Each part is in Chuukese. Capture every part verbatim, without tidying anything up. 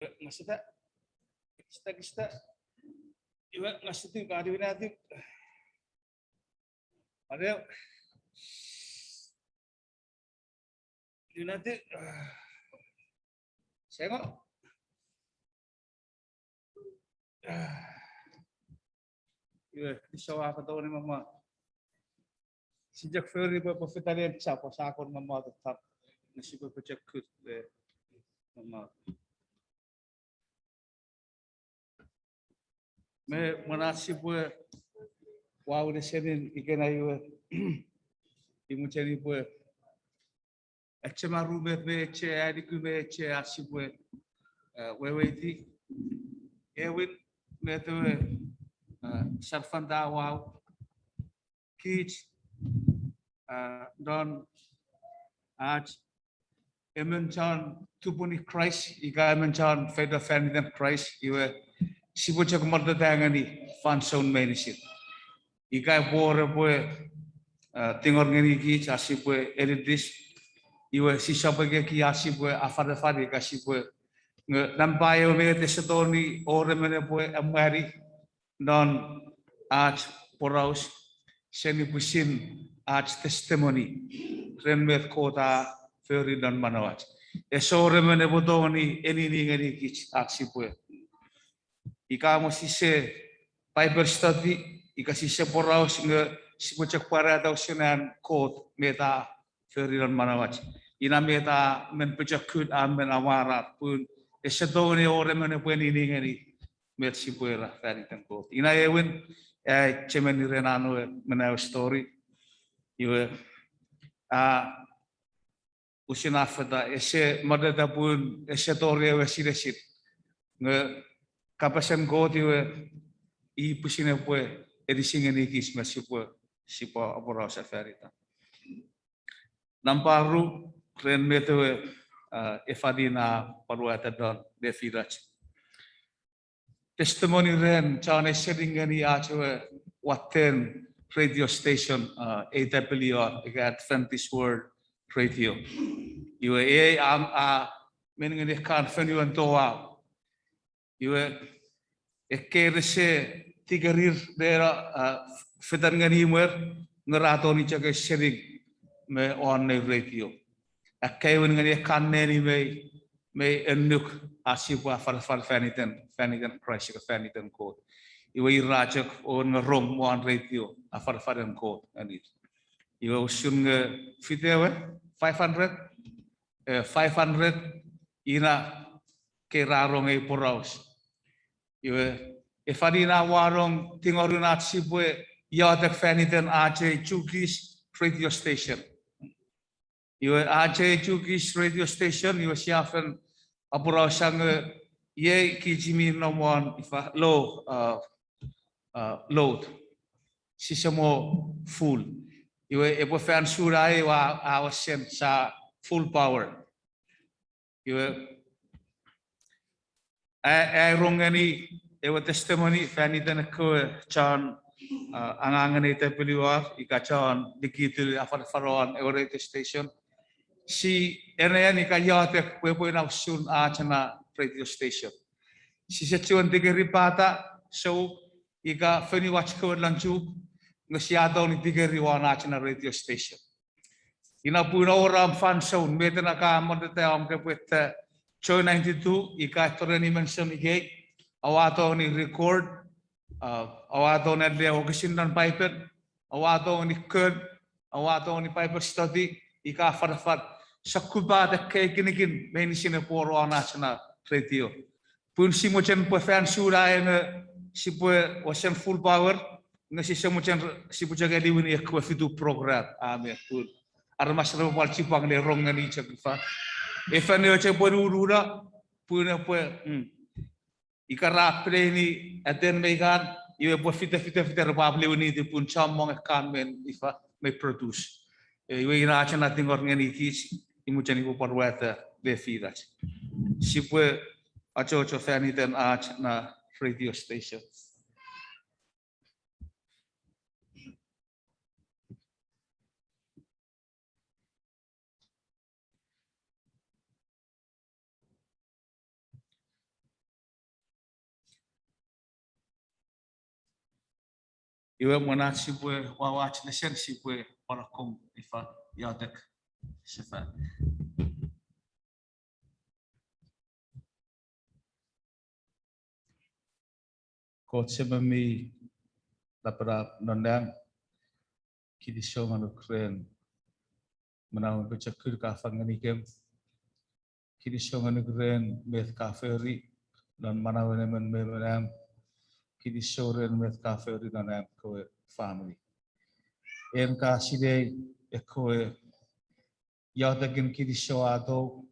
Ngaseta. Kista, kista. Iwe, ngasetiw, ka niwinatiw. Aneo. Niwinatiw. Sengo. Iwe, kinisou a katoni mama. Sijak fori pwe pwe fitani en chapel, sa kon mama to tap. Nge sipwe pwe chok kut, eh, mama. Me mwen ach sipwe wau nesenin ikenai iwe, imucheni pwe eche marumet me eche aniku me eche ach sipwe, eh, weweiti. Ewin met ewe, eh, sarfanta wau. Kich, ah, non ach emon chon tupuni Kraist, ika emon chon feito fan iten Kraist, iwe sipwe chok moteta ngeni fansoun meinisin. Ika epwe wor epwe, ah, tingor ngeni kich ach sipwe edit this, iwe sisap ekieki ach sipwe afanafan ika sipwe, nge nampa ewe met ese tongeni wor emon epwe amwari non ach poraus seni pwisin ach testimony ren met Kot a fori non manauach. Ese wor emon epwe tongeni enini ngeni kich ach sipwe, ika mo sise Bible study, ika sise poraus nge sipwe chok pwarata usun an Kot met a fori non manauach. Ina met a men pochokun, a men amwarar pun ese tongeni wor emon epwe enini ngeni met sipwe era fan iten Kot. Ina ewin, eh, chemeni ren an we mena ewe story. Iwe, ah, usun a feta, ese moteta pun ese tori ewe sinesin. Nge kapasen Kot iwe, i pwisin epwe anisi ngeni kich met sipwe, sipwe aporausa fan itan. Nampa ru, ren met ewe, ah, efanin a pwanueta non nefinach. Testimony ren chon ausening ngeni ach ewe watten radio station, ah, A W R, ika Adventist World Radio. Iwe ei a, a men ngeni ekkan fonuen toau. Iwe ekkei rese tikerir nena, ah, fetan ngeni imwer, nge ra tongeni chok ausening me won nei radio. Akkaewin ngeni ekkan neni mei, mei annuk ach sipwe afanafan fan iten, fan iten Kraist ika fan iten Kot. Iwe ir ra chok wor nge rong won radio afanafanen Kot ngeni. Iwe usun nge fite we, five hundred? Eh, five hundred, ina ekkei ra rong ei poraus. Iwe, efanin a wanong tingorun ach sipwe iotek fan iten ach ei Chuukese radio station. Iwe ach ei Chuukese radio station, iwe sia fen aporausa nge iei kich mi nom won ifa, low, ah, ah, load. Sise mo full. Iwe epwe fan suna iwe a, a wesen sa full power. Iwe, a, a rong ngeni ewe testimony fan iten ekkewe chon, ah, angangen A W R, ika chon likitili afanafan won ewe radio station. Si anean ika iotek pwe epwe ina usun ach ena radio station. Sise chiwen tikeri pata, so, ika fonuach kewe lon Chuuk, nge sia tongeni tikeri won ach ena radio station. Ina pun a wor om fansoun, met ena ka moteta om kopwe ta Joy ninety-two, ika tori eni mention ikei, oua tongeni record, ah, oua tongeni ale wokisin non Bible, oua tongeni kon, oua tongeni Bible study, ika afanafan, sokkopat ekkei kinikin meinisin epwe wor won ach ena radio. Pun si mochen pwe fan suna nge sipwe wesen full power, nge sise mochen sipwe chok aliwini ekkewe fitu program. Amen. Pun aramas repwe pwal chipwang le rong ngeni chok ifa. Efan ewe chok pwe nununo, pun epwe, mm, ika ra play-ni aten me ikan, iwe epwe fite, fite, fite repwe pwal liwiniti pun chommong ekkan men ifa, me produce. E, iwe ina ach ena tingor ngeni kich, i mochen upwe pwonueta lefinach. Sipwe achocho fan iten ach ena radio station. Iwe mwen ach sipwe wauach nesen sipwe pwan akkom ifa iotek sefan. Kot Semem mi lapalap non nang, kinisou ngonuk ren manau me pochokun ka fang ngenikem. Kinisou ngonuk ren met ka fori non manauen emon me emon am. Kinisou ren met ka fori non am kewe famini. En ka sinei ekkewe iotekin kinisou a tou,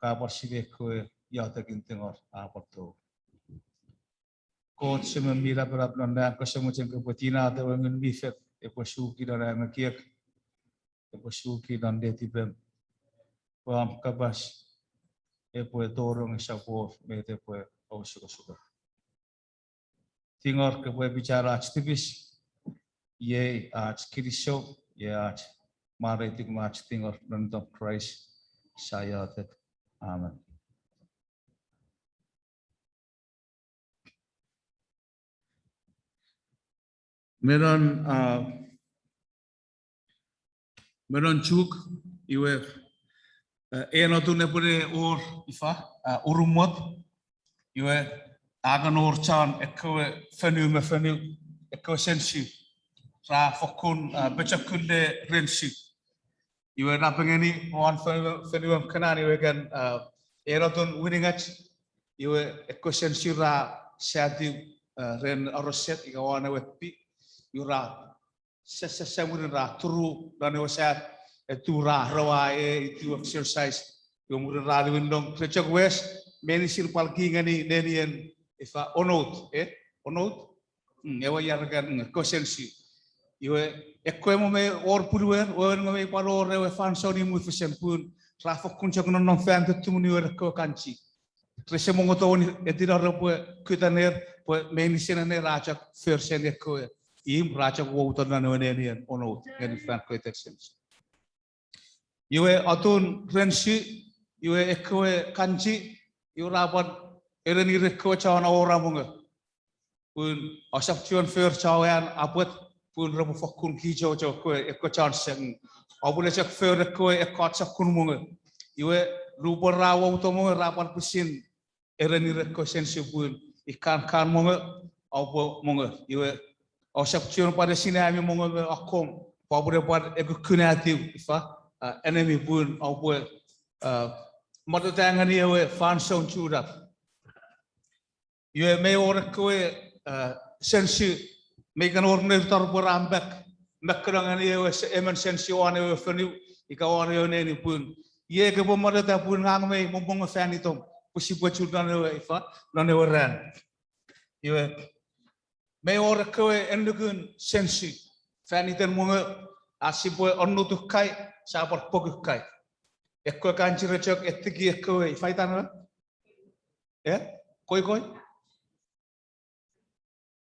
ka pwan sinei ekkewe iotekin tingor a pwan tou. Kot Semem mi lapalap non nang, kose mochen kopwe tinato ewe Ngun mi Fel epwe suki non am ekiek, epwe suki non netipem, pwe om kapas epwe tonong, esap wor met epwe osukosuka. Tingor kopwe pichano ach tipis, iei ach kinisou, iei ach mwareituk me ach tingor non itom Kraist sia iotek. Amen. Me non, ah, me non Chuuk, iwe, eh, en otun epwene wor ifa, ah, urumwot, iwe, a kan wor chon ekkewe fonu me fonu, ekkewe sense, ra fokkun, ah, pochokun le ren Chuuk. Iwe napengeni won fonu-, fonuem Kanan iwe kan, ah, en otun winingach, iwe ekkewe sense ra satiw, ah, ren aroset ika won ewe pi, iwe ra sasasa mwirin ra turu non ewe sat, etu ra rawa e, itiw exercise, iwe mwirin ra liwinnong, re chok wes, meinisin pwal ki ngeni nenien, ifa, onout, eh, onout? Mm, ewe iarakan, mm, ekkewe sense. Iwe, ekkewe mo mei wor punuer, wewen nge mei pwal wor ewe fansoun imufesen pun, ra fokkun chok nonnom fan tutumunu ewe ekkewe kanchi. Rese mongo tongeni etino repwe kutaner, pwe meinisin ner a chok for seni ekkewe imw, ra chok wouto non ewe nenien onout ngeni fan kewe sense. Iwe atun ren Chuuk, iwe ekkewe kanchi, iwe ra pwan erenir ekkewe chon awora mongo. Pun ousap chuen for chon an apwet, pun repwe fokkun kichocho ekkewe, ekkewe chon seng. Oupwene chok for ekkewe ekkoch sokkun mongo. Iwe nupwen ra wouto mongo ra pwan pwisin erenir ekkewe sense pun ikan kan mongo, oupwe mongo. Iwe ousap chuen pwan esinna ami mongo me akkom, pwe oupwene pwan ekukkun atiw, ifa, ah, enemy pun oupwe, ah, moteta ngeni ewe fansoun chunap. Iwe mei wor ekkewe, ah, sense, mei kan wor nour tor pwe ra mak, makkeno ngeni ewe se-, emon sense won ewe fonu, ika won ewe neni pun, iei kopwe moteta pun ngang mei momongo fan itom, pwe sipwe chun non ewe, ifa, non ewe ran. Iwe mei wor ekkewe annukun sense fan iten mongo, ach sipwe annutukkai, sia pwan pokukkai. Ekkewe kanchi re chok etiki ekkewe, ifa itan ewe, eh, koikoi?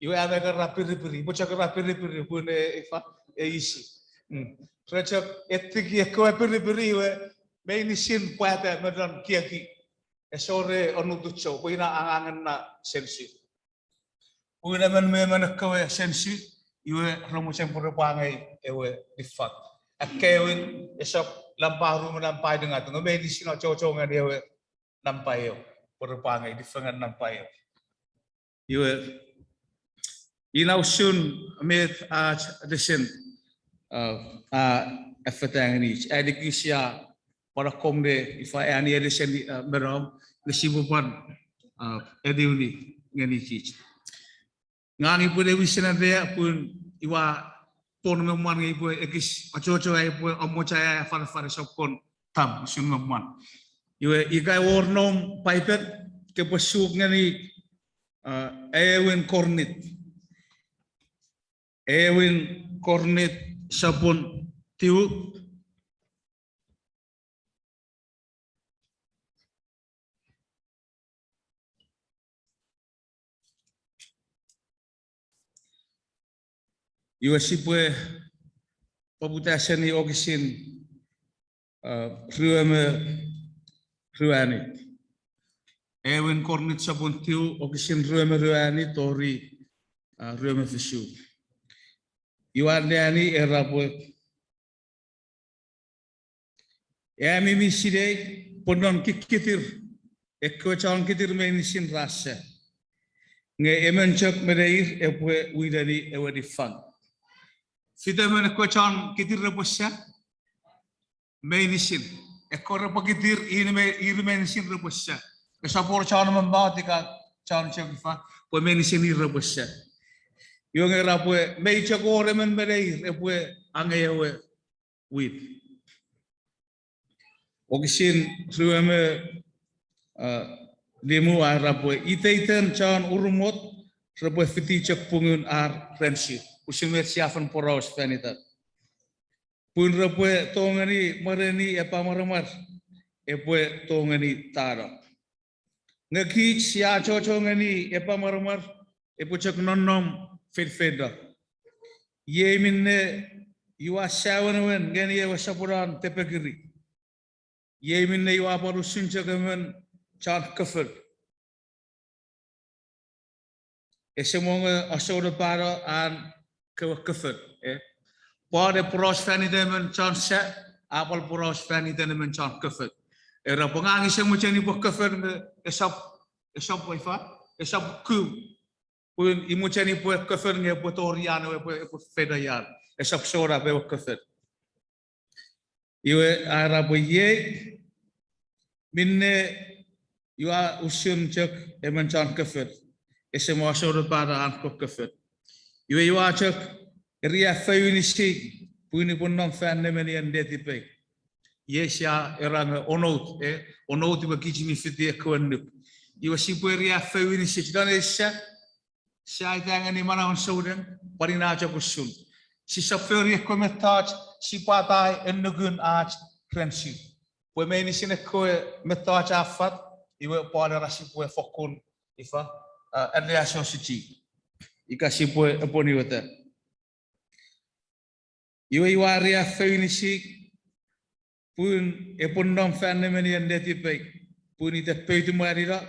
Iwe a mei kan ra piripiri, pwe chok ra piripiri pun e, ifa, e isi. Mm. Re chok etiki ekkewe piripiri iwe meinisin pwata me non kieki. Ese wor annutuchou, pwe ina angangen na sense. Pun emon me emon ekkewe sense, iwe re mochen pwe repwe angei ewe niffang. Akkaewin esap nampa ru me nampa unungat, nge meinisin achocho ngeni ewe nampa eu, pwe repwe angei niffang nampa eu. Iwe, ina usun met ach lesen, ah, a affata ngenikich. Ai nikisia pwan akkom ne ifa ani lesen, ah, me nom, nge sipwe pwan, ah, aniwini ngenikich. Ngang upwe ne wisen annea pun iwa pon me mwan nge upwe ekis achocho ai upwe amoch ai afanafan sokkun tam usun me mwan. Iwe ika wor noum Paipel, kopwe suk ngeni, ah, aewin Korint. Aewin Korint sopun tiu. Iwe sipwe poputa seni wokisin, ah, rue me ruanit. Aewin Korint sopun tiu wokisin rue me ruanit tori, ah, rue me fisu. Iwe anneani era pwe, ami mi sinei pwe non kikkitir, ekkewe chon kitir meinisin ra sa, nge emon chok me neir epwe wineni ewe niffang. Fitemon ekkewe chon kitir repwe sa? Meinisin. Ekkewe repwe kitir, ir me-, ir meinisin repwe sa. Esap wor chon mommot ika chon chok ifa, pwe meinisin ir repwe sa. Iwe nge era pwe mei chok wor emon me neir epwe angei ewe wit. Wokisin rue me, a, limu a era pwe iteiten chon urumot repwe fiti chok pungun ar ren su. Usun met sia fen poraus fan itan. Pun repwe tongeni mwareni epamwaramwar, epwe tongeni tano. Nge kich sia achocho ngeni epamwaramwar, epwe chok nonnom feinfeino. Iei minne ua sawenewen ngeni ewe soponon tepekiri. Iei minne ua pwan usun chok emon chon kofon. Ese mongo asounapano an kewe kofon, e. Pwan e poraus fan iten emon chon sa, a pwan poraus fan iten emon chon kofon. Era pwe ngang ise mocheni pwe kofon nge esap, esap ifa, esap ku. Pun i mocheni pwe kofon nge epwe tori an ewe, epwe, epwe feino ian. Esap sona pwe ewe kofon. Iwe a era pwe iei minne ua usun chok emon chon kofon, ese mo asounapano an kewe kofon. Iwe ua chok eriaffoui inisi pun upwe nom fan nemenien netipei. Iei sia era nge onout, e, onout iwe kich mi fiti ekkewe annuk. Iwe sipwe eriaffoui inisich non ei sa, sia aita ngeni manauen souneng, pwan ina chok usun. Sisap fori ekkewe mettoch, sipwe atai annukun ach ren su. Pwe meinisin ekkewe mettoch a fat, iwe pwan era sipwe fokkun, ifa, a, anneasochisi. Ika sipwe apwonueta. Iwe ua eriaffoui inisi pun epwe nom fan nemenien netipei, pun ita peitu mwanino,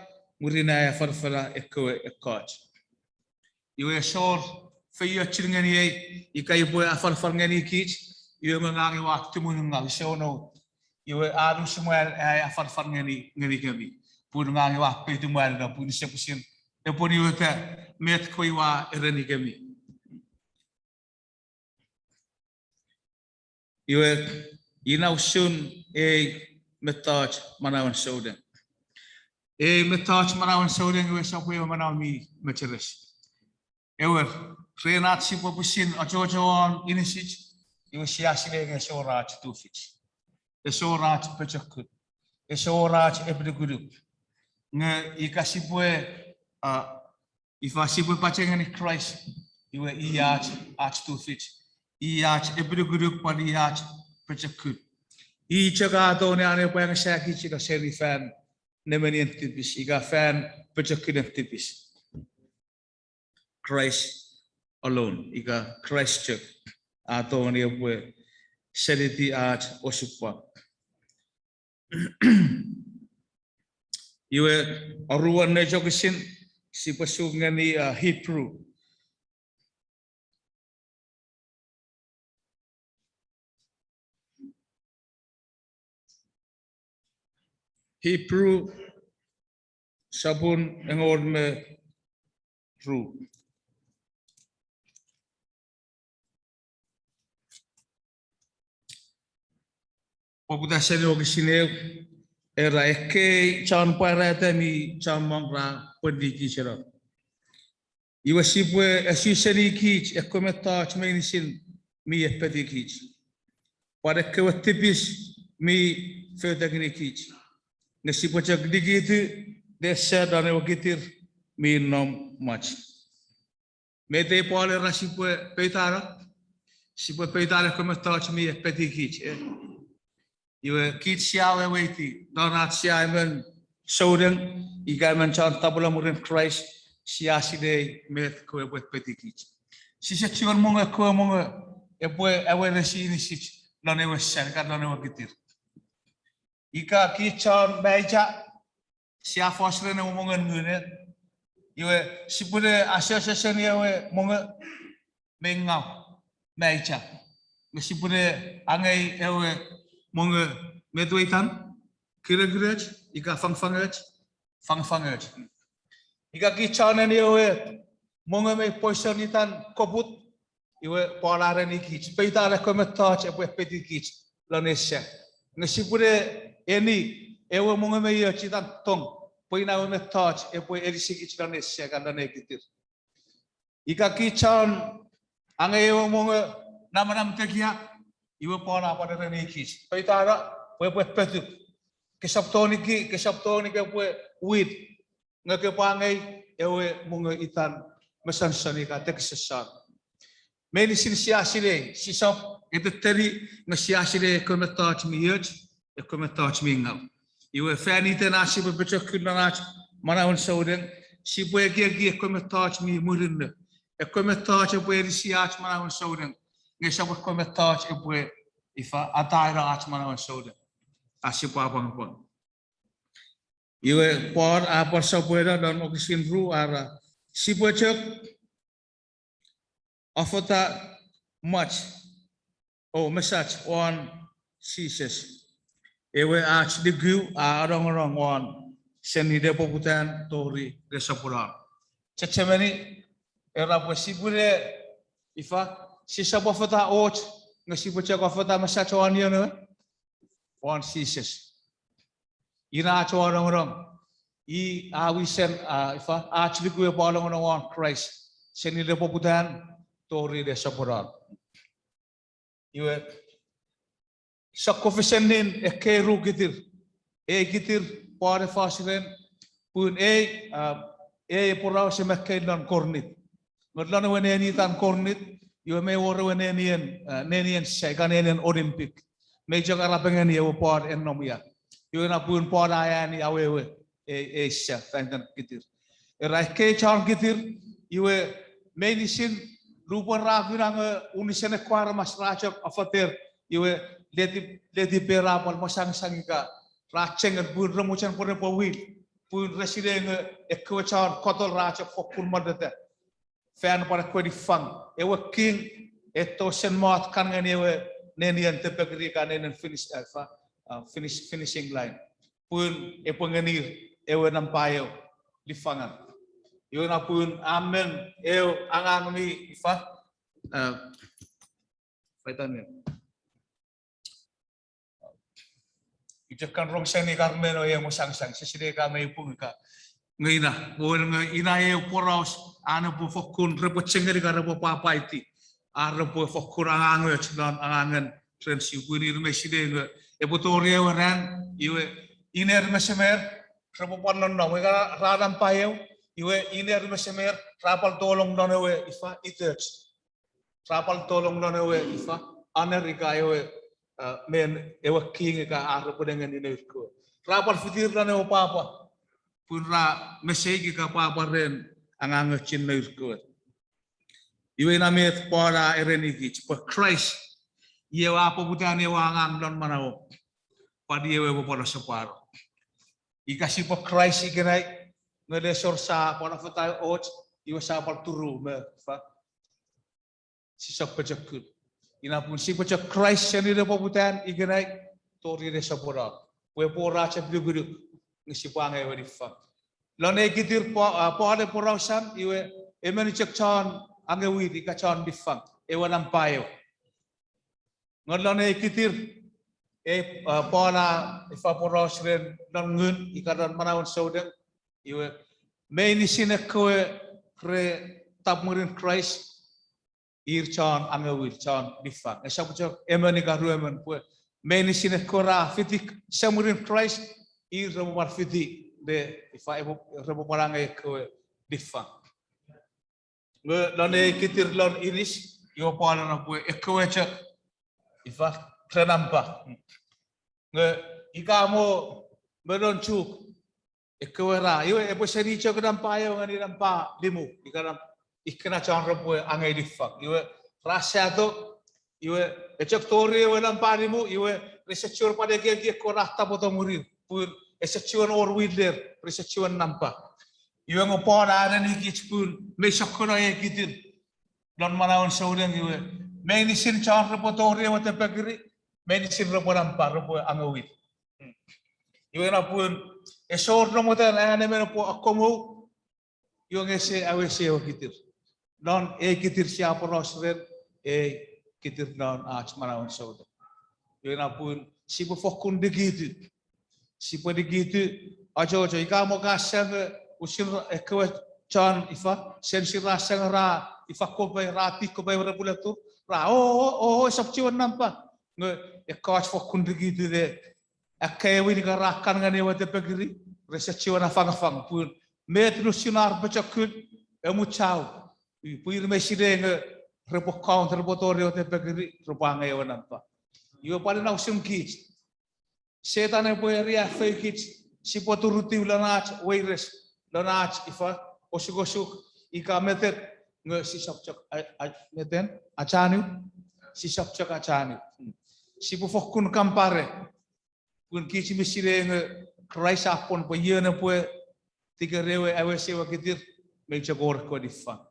mwirin ai afanafana ekkewe ekkoch. Iwe esor feiochun ngeniei, ika upwe afanafan ngeni kich, iwe me ngang ua tumunungau, ise onout. Iwe a nusu mwan ai afanafan ngeni, ngenikemi. Pun ngang ua peitu mwanino, pun ise pwisin apwonueta met kewe ua erenikemi. Iwe, ina usun ei mettoch manauen souneng. Ei mettoch manauen souneng iwe esap ewe manau mi mecheres. Ewer, ren ach sipwe pwisin achocho won inisich, iwe sia sinei nge ese wor ach tufich. Ese wor ach pochokun. Ese wor ach epinukunuk. Nge ika sipwe, a, ifa sipwe pachengeni Kraist, iwe i ach, ach tufich. I ach epinukunuk pwan i ach pochokun. I chok a tongeni an epwe angasakich ika seni fan nemenien tipis, ika fan pochokunen tipis. Christ alone, ika Christ chok, a tongeni epwe seniti ach osupwang. Iwe, aruan ne chokisin, sipwe suk ngeni, a, Hebrew. Hebrew, sopun engon me ru. Poputa seni wokisin eu, era ekkei chon pwarata mi chommong ra pwenikich eno. Iwe sipwe asusenikich ekkewe mettoch meinisin mi epetikich. Pwan ekkewe tipis mi fotekini kich. Nge sipwe chok nikitu ne sa non ewe kitir mi nom mwach. Met ei Paul era sipwe poutano? Sipwe poutano ekkewe mettoch mi epetikich, e. Iwe kich sia weweiti, non ach sia emon souneng, ika emon chon tapwelo mwirin Kraist, sia sinei met kewe epwe epetikich. Sise chiwen mongo ekkewe mongo epwe aweresi inisich non ewe sa ika non ewe kitir. Ika kich chon maicha, sia fos ren ewe mongon ngun, e. Iwe sipwene asoso seni ewe mongo mi ngaw. maicha. Nge sipwene angei ewe mongo, met we itan, kirekiroch, ika fangfangoch, fangfangoch. Ika kich chon eni ewe mongo mi poison itan koput, iwe Paul a erenikich, peitan ekkewe mettoch epwe epetikich lon ei sai. Nge sipwene eni ewe mongo mi och itan tong, pwe ina ewe mettoch epwe enisikich lon ei sai ika lon ei kitir. Ika kich chon angei ewe mongo namanam tekia, iwe Paul a pwan erenikich, peitano pwe epwe petuk. Kesap toniki, kesap toniki epwe win. Nge kopwe angei ewe mongo itan mesonson ika tekison. Meinisin sia sinei, sisap eteteni, nge sia sinei ekkewe mettoch mi och, ekkewe mettoch mi ngaw. Iwe fan iten ach sipwe pochokun non ach manauen souneng, sipwe ekieki ekkewe mettoch mi murinno, ekkewe mettoch epwe enisi ach manauen souneng, nge esap ekkewe mettoch epwe, ifa, ataeno ach manauen souneng. Ach sipwe apwangapwang. Iwe Paul a pwan sopweno non wokisin ru, a era, sipwe chok afata mwach, o mesach won Jises, ewe ach nuku a anongonong won seni nepoputan tori nesoponon. Chechemeni, era pwe sipwene, ifa, sisap afata och, nge sipwe chok afata mesach won ion ewe, won Jises. Ina ach anongonong, i a wisen, a, ifa, ach nuku epwe anongonong won Kraist seni nepoputan tori nesoponon. Iwe, sokkofesenin ekkei ru kitir, ei kitir Paul e fos ren, pun ei, a, ei poraus e makkei lon Korint. Nge lon ewe neni itan Korint, iwe mi wor ewe nenien, a, nenien sai ika nenien Olympic. Mi chok arap ngeni ewe Paul e nom ia. Iwe ina pun Paul a ani awewe ei, ei sai fan itan kitir. Era ekkei chon kitir, iwe meinisin, nupwen ra kuna nge unusen ekkewe aramas ra chok afater, iwe leti, letiper ra pwal mwasangasang ika ra chengel pun re mochen pwe repwe win, pun re sinei nge ekkewe chon kotol ra chok fokkun monneta fan pwan ekkewe niffang. Ewe king e tou sen mot kan ngeni ewe nenien tepekiri ika nenien finish, a, ifa, a, finish, finishing line, pun epwe ngenir ewe nampa eu niffangan. Iwe ina pun a men eu angang mi, ifa, a, faitan eu Ichok kan rong seni kar meno e mwasangasang, sisine ka mei pung ika. Nge ina, pun nge ina eu poraus an epwe fokkun repwe chengeni ka repwe pwapwaiti. Ar repwe fokkun angangoch non angangen ren sipwin ir mei sinei nge epwe tori ewe ran, iwe iner me semer repwe pwan nonnom, ika ra nampa eu, iwe iner me semer ra pwal tolong non ewe ifa, itoch. Ra pwal tolong non ewe ifa, honor ika ewe, a, men ewe king ika ar repwe nengeni nour kewe. Ra pwal fitir non ewe pwapwa. Pun ra meseik ika pwapwa ren angangochun nour kewe. Iwe ina met Paul a erenikich pwe Kraist, i ewe a poputan ewe angang non manauom. Pwan i ewe epwe pwal asopwano. Ika sipwe Kraist ikenai, nge nesor sa pwal afata och, iwe sa pwal turu me ifa, sisap pochokun. Ina pun sipwe chok Kraist seni nepoputan ikenai tori nesoponon. Pwe epwe wor ach nukunuk nge sipwe angei ewe niffang. Lon ei kitir Paul e porausan iwe emon chok chon angewin ika chon niffang, ewe nampa eu. Nge lon ei kitir, e, Paul a ifa poraus ren non ngun ika non manauen souneng, iwe meinisin ekkewe re tap mwirin Kraist, ir chon angewin, chon niffang. Esap chok emon ika ruemon pwe meinisin ekkewe ra fiti semwirin Kraist, ir repwe pwan fiti, re, ifa, repwe pwan angei ekkewe niffang. Nge lon ei kitir lon inis, iwe Paul a era pwe ekkewe chok, ifa, re nampa. Nge ika mo me non Chuuk, ekkewe ra, iwe epwe seni chok nampa eu ngeni nampa limu, ika nam, ikkena chon repwe angei niffang. Iwe ra sato, iwe echok tori ewe nampa limu, iwe rese chiwen pwan ekieki ekkewe ra tapoto mwirir, pun ese chiwen wor win ler, rese chiwen nampa. Iwe nge Paul a erenikich pun mei sokkono ei kitir lon manauen souneng iwe, Meinisin chon repwe tori ewe tepekiri, meinisin repwe nampa, repwe angewin. Iwe ina pun, ese wor namotan an emon epwe akkomou, iwe nge ese awesi ewe kitir. Non ei kitir sia poraus ren, ei kitir non ach manauen souneng. Iwe ina pun, sipwe fokkun nikitu. Sipwe nikitu, achocho, ika mo ka sang, usun ekkewe chon ifa, sense ra sang ra ifa kopwe, ra tik kopwe repuletur, ra, o, o, o, esap chiwen nampa. Nge ekkoch fokkun nikitu de, akkaewin ika ra kan ngeni ewe tepekiri, rese chiwen afangafang, pun met nusun ar pochokun, emuchau, pwe ir mi sinei nge repwe count, repwe tori ewe tepekiri, repwe angei ewe nampa. Iwe pwan ina usun kich. Setan epwe riaffou kich, sipwe turutiw lon ach weires, lon ach ifa, osukosuk, ika meten, nge sisap chok, a, a, meten, achaniw, sisap chok achaniw. Sipwe fokkun compare, pun kich mi sinei nge Kraist a pwon pwe ion epwe tikeri ewe awesi ewe kitir, mei chok wor ekkewe niffang.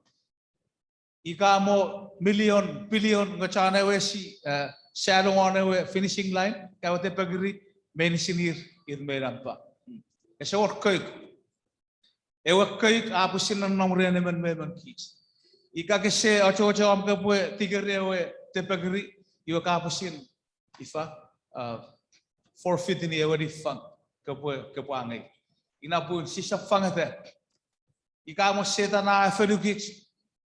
Ika mo million, billion nge chon awesi, eh, salo won ewe finishing line, ewe tepekiri, meinisin ir, ir mei nampa. Ese wor koik. Ewe koik a pwisin nonnom ren emon me emon kich. Ika kese achocho om kopwe tikeri ewe tepekiri, iwe ka pwisin ifa, forfeit-ini ewe niffang kopwe, kopwe angei. Ina pun sisap fangeta. Ika mo Setan a afanukich,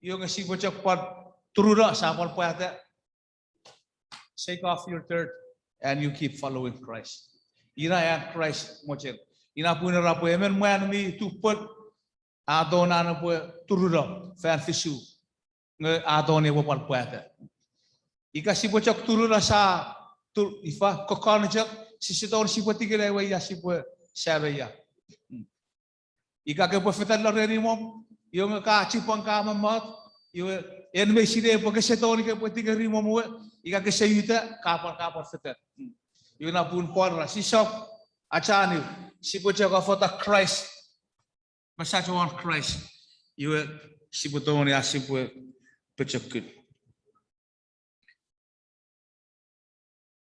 iwe nge sipwe chok pwan turuno, sa pwan pwata. Shake off your dirt and you keep following Christ. Ina an Kraist mochen. Ina pun era pwe emon mwan mi tupwen, a tongeni an epwe turuno fan fisu, nge a tongeni epwe pwan pwata. Ika sipwe chok turuno sa, tu, ifa, kokkon chok, sise tongeni sipwe tikeni ewe ia sipwe sano ia. Ika kopwe fetan lon ren imwom, iwe nge ka chipwang ka mommot, iwe en mei sinei pwe kese tongeni kopwe tikeri imwom we, ika kese uta, ka pwan, ka pwan fetan. Iwe ina pun pwan ra, sisap achaniw, sipwe chok afata Kraist, mesach won Kraist, iwe sipwe tongeni a sipwe pochokun.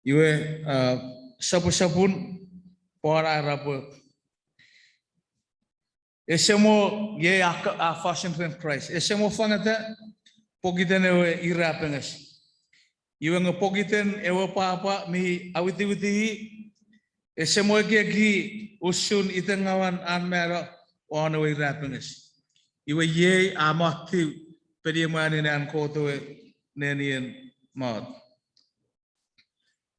Iwe, ah, sopwosopwun, Paul a era pwe, ese mo, iei a, a fosun ren Kraist, ese mo fangeta pokiten ewe irapenges. Iwe nge pokiten ewe pwapwa mi awitiwiti, ese mo ekieki usun itengawan an mano won ewe irapenges. Iwe iei a mottiw peniemwanin an Kot ewe nenien mot.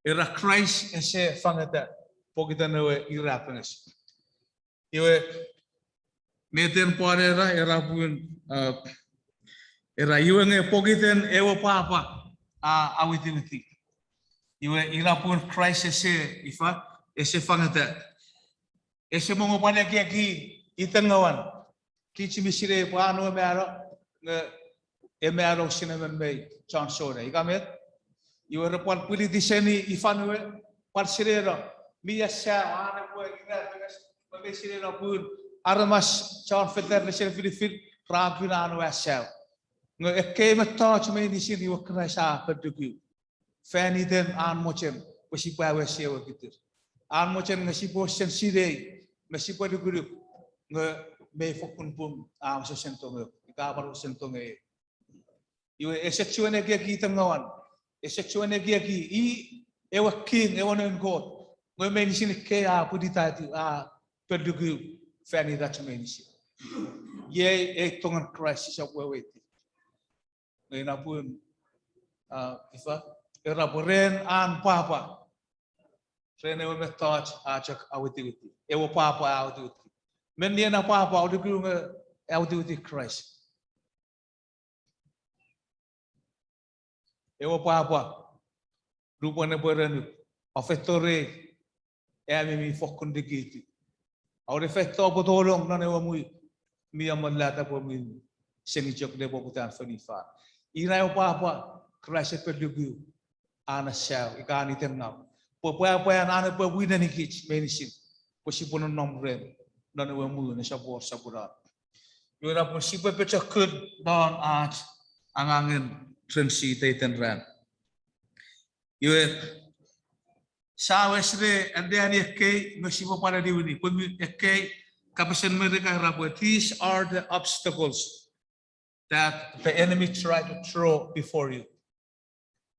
Era Kraist ese fangeta pokiten ewe irapenges. Iwe, meten Paul era, era pun, ah, era iwe nge pokiten ewe pwapwa a awitiwiti. Iwe ina pun Kraist ese ifa, ese fangeta. Ese mo nge pwan ekieki itengawan. Kich mi sinei pwe an we mano, nge e mano usun emon mei chon sona. Ika met? Iwe re pwan pwiliti seni ifan we, pwan sineno, mi asau an epwe irapenges, pwe mei sineno pun aramas chon fetan rese nifinifin, ra kuna an we asau. Nge ekkei mettoch meinisin iwe Kraist a ponuku fan iten an mochen pwe sipwe awesi ewe kitir. An mochen nge sipwe wesen sinei me sipwe nukunuk nge mei fokkun pung a wesewesen tongei, ika pwan wesen tongei. Iwe ese chiwen ekieki itengawan, ese chiwen ekieki i ewe king, ewe noun Kot, nge meinisin ekkei a pwinitatiw, a ponuku fan itach meinisin. Iei ei tongen Kraist sisap weweiti. Nge ina pun, ah, ifa, era pwe ren an pwapwa, ren ewe mettoch a chok awitiwiti. Ewe pwapwa a awitiwiti. Menni ena pwapwa, a nuku nge a awitiwiti Kraist. Ewe pwapwa, nupwen epwe renuk, a feito rei, ami mi fokkun nikitu. A wor feito pwe tolong non ewe muu mi amolata pwe mi seni chok nepoputan fonufan. Ina ewe pwapwa Kraist epwe nuku an asau ika an itengau, pwe pwapwan an epwe winenikich meinisin pwe sipwe nonnom ren non ewe muu ne sopwosopwunon. Iwe ina pun sipwe pochokun non ach angangen ren siteiten ran. Iwe, sa wes ne anneani ekkei, nge sipwe pwan niwini. Pwe mi ekkei, kapasen Merika era pwe, these are the obstacles that the enemy try to throw before you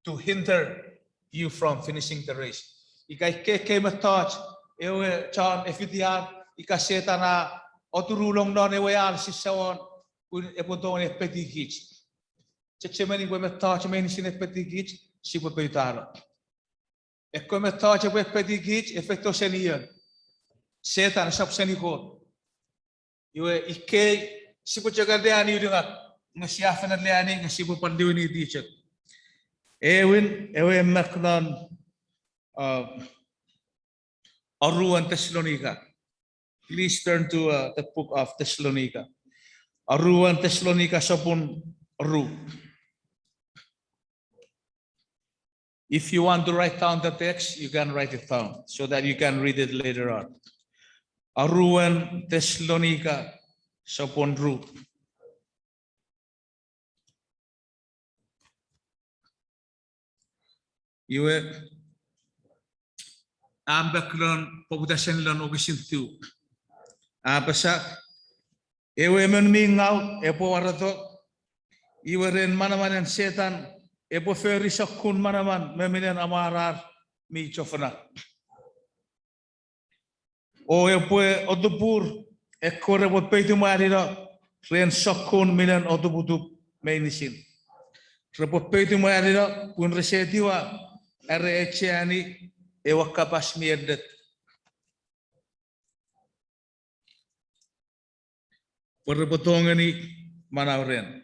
to hinder you from finishing the race. Ika ekkei mettoch, ewe chon efitian, ika Setan a oturulong non ewe an sise won, pun epwe tongeni epetikich. Chechemeni pwe mettoch meinisin epetikich, sipwe poutano. Ekkewe mettoch epwe epetikich, efeito seni ion. Setan, esap seni Kot. Iwe ikkei, sipwe chok anneani ulungat, nge sia fen anneani, nge sipwe pwan niwiniti chok. Ewin, ewe mak non, uh, Aruan Tesalonika. Please turn to, uh, the book of Thessalonica. Aruan Tesalonika sopun ru. If you want to write down the text, you can write it down so that you can read it later on. Aruan Tesalonika sopun ru. Iwe, am bek lon, poputa seni lon wokisin tiu. A apasa, ewe emon mi ngau epwe wareto, iwe ren manamanen Setan epwe fori sokkun manaman me minen amwarar mi chofona. O epwe otupur ekkewe repwe peitimwanino ren sokkun minen otuputup meinisin. Repwe peitimwanino pun rese etiwa are aucheani ewe kapas mi ennet. Pwe repwe tongeni manau ren.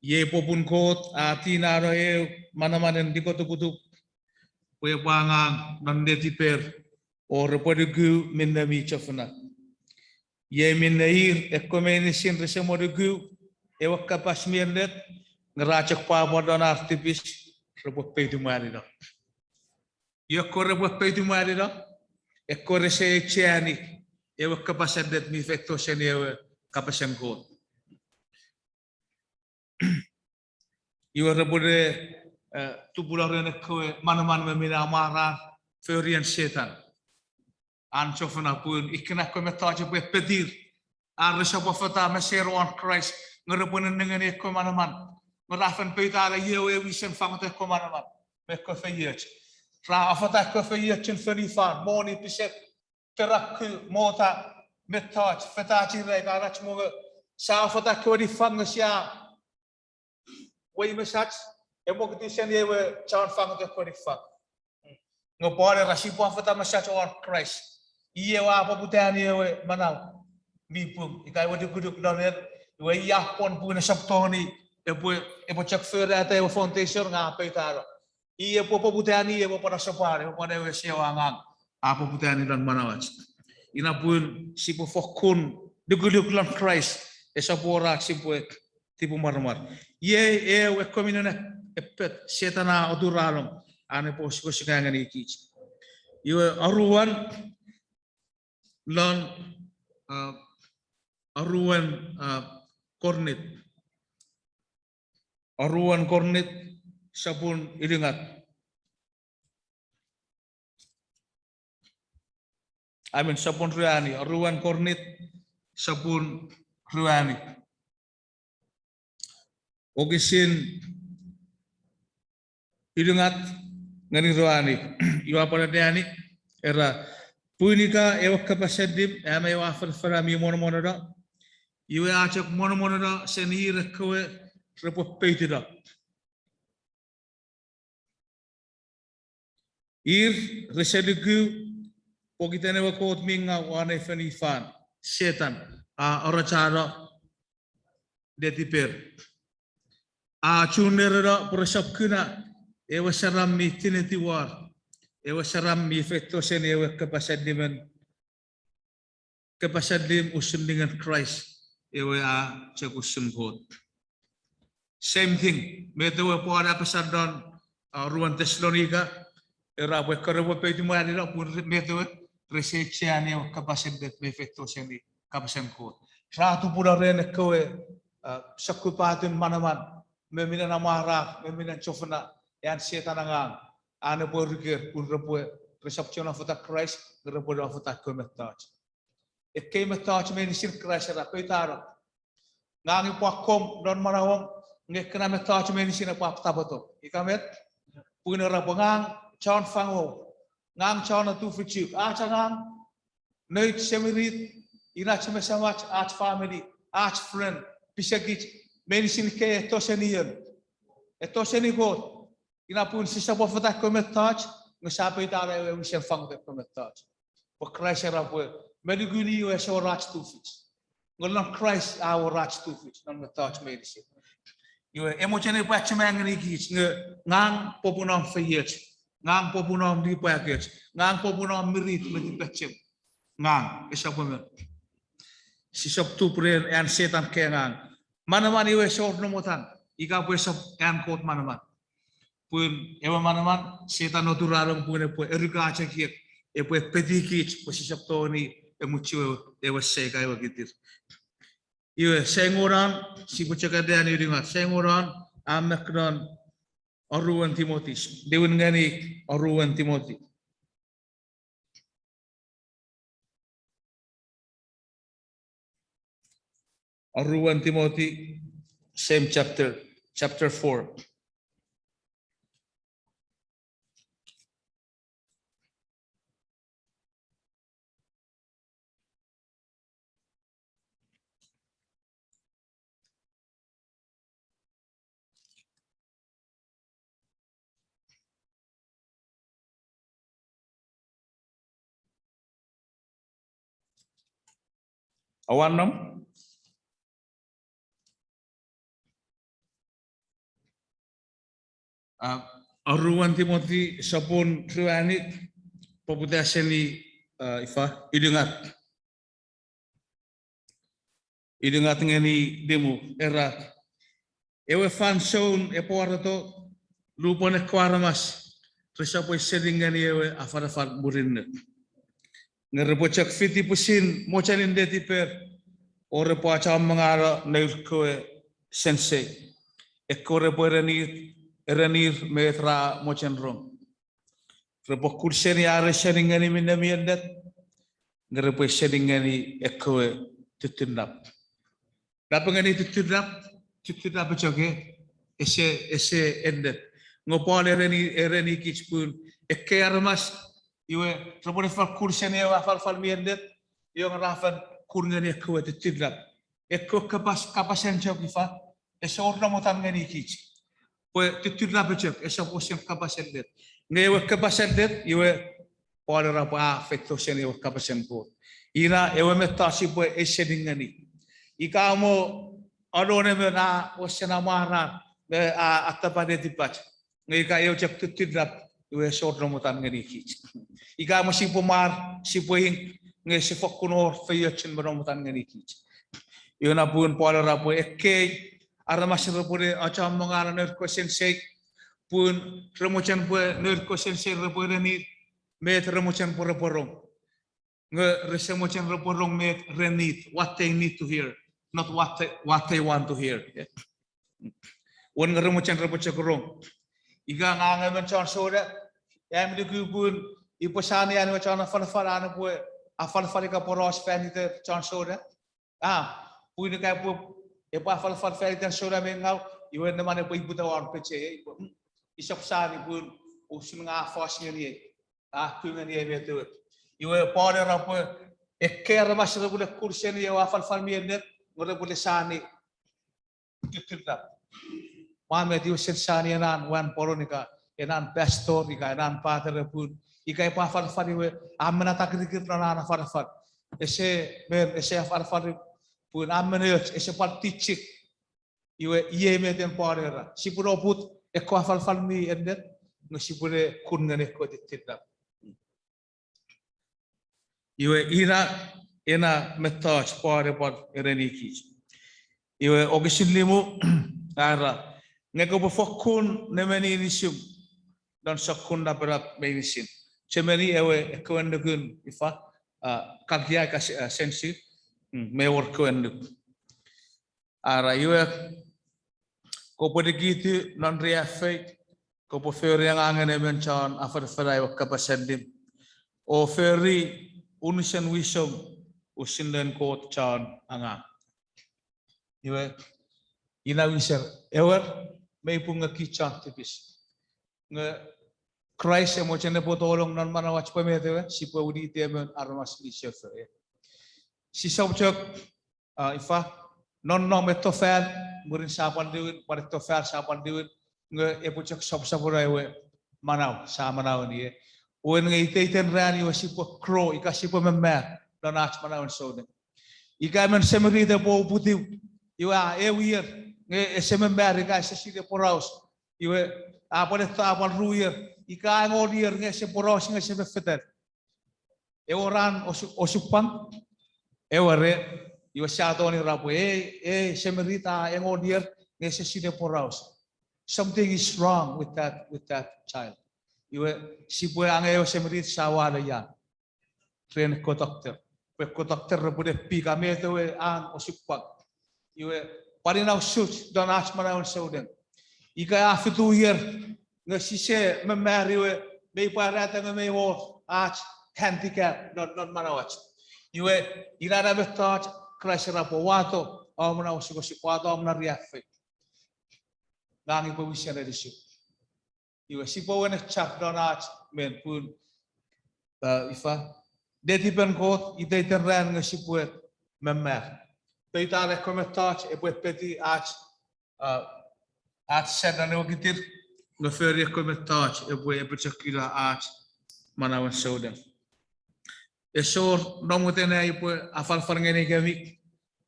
Iei popun Kot a tinano eu manamanen nikotuputup pwe epwe angang non netiper, o repwe nuku minne mi chofona. Iei minne ir ekkewe meinisin rese mo nuku ewe kapas mi ennet, nge ra chok pwapwa non ar tipis, repwe peitimwanino. Iwe ekkewe repwe peitimwanino, ekkewe rese aucheani ewe kapas ennet mi feito seni ewe kapasen Kot. Iwe repwe ne, eh, tupuno ren ekkewe manaman me minen amwarar forien Setan. An chofona pun ikkena ekkewe mettoch epwe epetir. Ar resap affata meser won Kraist, nge repwe nennengeni ekkewe manaman. Nge ra fen poutano iei ewe wisen fangeta ekkewe manaman me ekkewe feioch. Ra affata ekkewe feiochun fonufan, moni, pisek, taraku, mota, mettoch, fetachira, ika anach mongo. Sia affata ekkewe niffang nge sia wei mesach, epwe kiti seni ewe chon fangeta ekkewe niffang. Nge Paul era sipwe affata mesach won Kraist. Iei ewe a poputani ewe manau mi pung, ika ewe nukunuk non en, iwe i a pwon pun esap tongeni epwe, epwe chok forata ewe foundation nge a poutano. I epwe poputani, epwe pwan asopwano, epwe pwan ewe sia angang a poputani lon manauach. Ina pun sipwe fokkun nukunuk lon Kraist, esap wor ach sipwe tipemwaramwar. Iei eu ekkewe minen epet Setan a oturalong an epwe osukosuk ngeni kich. Iwe aruan lon, uh, aruan, uh, Korint. Aruan Korint sopun ulungat. I mean, sopun ruanu, aruan Korint sopun ruanu. Wokisin ulungat ngeni ruanu. Iwe a pwan anneani, era, pun ika ewe kapas allim, am ewe afanafana mi monomonono, iwe a chok monomonono seni ir ekkewe repwe poutano. Ir rese nuku pokiten ewe kot mi ngau won ei fonufan, Setan, a arachano netiper. A chun nereno pwe resap kuna ewe saram mi tinetiw won, ewe saram mi feito seni ewe kapas allimen, kapas allim usun ningen Kraist, ewe a chok usun Kot. Same thing, met ewe Paul a apasa non, uh, aruan Tesalonika, era pwe ekkewe repwe peitimwanino pun re-, met ewe, rese aucheani ewe kapas ennet mi feito seni kapasen Kot. Ra tupuno ren ekkewe, uh, sokkupatun manaman me minen amwarar, me minen chofona, an Setan angang, an epwe ruker, pun repwe, resap chon afata Kraist, nge repwe no afata ekkewe mettoch. Ekkei mettoch meinisin Kraist era poutano. Ngang upwe akkom non manauom, nge ekkena mettoch meinisin epwe aptapoto. Ika met? Pun era pwe ngang chon fangou, ngang chon atufichuk, ach angang, nouch semirit, inach me semach, ach family, ach friend, pisekich, meinisin ke eto seni ion, eto seni Kot. Ina pun sisap afata ekkewe mettoch, nge sia poutano ewe wisen fangota ekkewe mettoch. Pwe Kraist era pwe, me lukuni iwe ese wor ach tufich. Nge non Kraist a wor ach tufich non mettoch meinisin. Iwe, e mochen epwe achema ngenikich nge ngang popun om feioch, ngang popun om nipwakoch, ngang popun om mirit me tipachem. Ngang, esap emon. Sisap tup ren an Setan ke ngang. Manaman iwe ese wor namotan, ika pwe esap an Kot manaman. Pun ewe manaman, Setan oturalong pun epwe eruka ach ekiek, epwe petikich pwe sisap tongeni emuchu ewe, ewe sei ka ewe kitir. Iwe, sengonan, sipwe chok aneani ulungat, sengonan, a mak non, oruen Timoti, liwin ngeni, oruen Timoti. Oruen Timoti, same chapter, chapter four. Awannom? A, oruen Timoti sopun ruanu, poputa seni, a, ifa, ulungat. Ulungat ngeni limu, era, ewe fansoun epwe wareto, lupwen ekkewe aramas, resap pwe seni ngeni ewe afanafan murinno. Nge repwe chok fiti pwisin mochenin netiper, o repwe achammongano nour kewe sense. Ekkewe repwe erenir, erenir met ra mochen rong. Repwe kun seni ar seni ngeni minne mi ennet, nge repwe seni ngeni ekkewe tuttunap. Nap ngeni tuttunap, tuttunap echoke, ese, ese ennet. Nge Paul ereni, erenikich pun, ekkei aramas, iwe, repwe ne fen kun seni ewe afanafan mi ennet, iwe nge ra fen kun ngeni ekkewe tuttunap. Ekkewe kapas, kapasen chok ifa, ese wor namotan ngenikich. Pwe tuttunap chok, esap wesen kapas ennet. Nge ewe kapas ennet, iwe Paul era pwe a feito seni ewe kapasen Kot. Ina ewe mettoch sipwe eiseni ngeni. Ika mo anon emon a wesen amwarar, me a, a tapani netipach. Nge ika ewe chok tuttunap, iwe ese wor namotan ngenikich. Ika mo sipwe mwar, sipwe ing, nge ese fokkun wor feiochun me namotan ngenikich. Iwe na pun Paul era pwe ekkei aramas repwe ne achammongano nour kewe sense, pun re mochen pwe nour kewe sense repwe erenir met re mochen pwe repwe rong. Nge rese mochen repwe rong met re need, what they need to hear, not what they, what they want to hear. Won nge re mochen repwe chok rong. Ika ngang emon chon sona, am nuku pun ipwe sani an ewe chon afanafan an epwe afanafan ika poraus fan iten chon sona. A, pun ika epwe, epwe afanafan fan iten sona me ngaw, iwe neman epwe iputa won peche, ipwe, mm, isap sani pun usun nge a fos ngeniei, a ku ngeniei met ewe. Iwe Paul era pwe ekkei aramas repwe ne kun seni ewe afanafan mi ennet, nge repwe ne sani tuttunap. Mwa met iwe sen sani enan wan poron ika, enan pastor ika, enan pater pun, ika epwe afanafan iwe, a men atakirikir non an afanafan. Ese men, ese afanafan pun a men och, ese pwan tichik. Iwe iei met en Paul era. Sipwe ne oput ekkewe afanafan mi ennet, nge sipwe ne kun ngeni ekkewe tuttunap. Iwe ina, ena mettoch Paul epwe erenikich. Iwe wokisin limu, a era, nge kopwe fokkun nemeni inisum non sokkun napanap meinisin. Chemeni ewe ekkewe annukun ifa, a, kakia ika se-, a, sense, mm, me wor ekkewe annuk. A era, iwe, Kopwe nikitu non riaffou, kopwe fori angangen emon chon afanafana ewe kapas allim, o fori unusen wisom usun noun Kot chon angang. Iwe, ina wiser, ewer, mei pung nge kich chon tipis. Nge Kraist e mochen epwe tolong non manauach pwe met ewe, sipwe winiti emon aramas mi sefo, e. Sisap chok, a, ifa, nonnom etto fan, mwirin sa pwan liwin, pwan etto fan sa pwan liwin, nge epwe chok sopsopweno ewe manau sa manaueni, e. Wen nge iteiten ran iwe sipwe grow, ika sipwe memar non ach manauen souneng. Ika emon semirit epwe uputiw, iwe a ew ier nge ese memar ika ese sinei poraus. Iwe a pwan etto a pwan ru ier, ika engon ier nge ese poraus nge ese fefetan. Ewe ran osu-, osupwang, ewe re, iwe sia tongeni era pwe, ei, ei semirit a engon ier nge ese sinei poraus. Something is wrong with that, with that child. Iwe sipwe angei ewe semirit sa walo ia ren ekkewe doctor. Pwe ekkewe doctor repwe ne pika met ewe an osupwang. Iwe pwan ina usuch non ach manauen souneng. Ika a fitu ier nge sise memar iwe, mei pwarata nge mei wor ach handicap non, non manauach. Iwe ina na mettoch Kraist era pwe wato om na osukosuk, wato om na riaffou. Ngang upwe wisen elisuk. Iwe sipwe wenechar non ach men pun, a, ifa, netipen Kot iteiten ran nge sipwe memar. Peitan ekkewe mettoch epwe peti ach, a, ach san non ewe kitir, nge fori ekkewe mettoch epwe, epwe chok ina ach manauen souneng. Esor nomoten ai upwe afanafan ngenikemi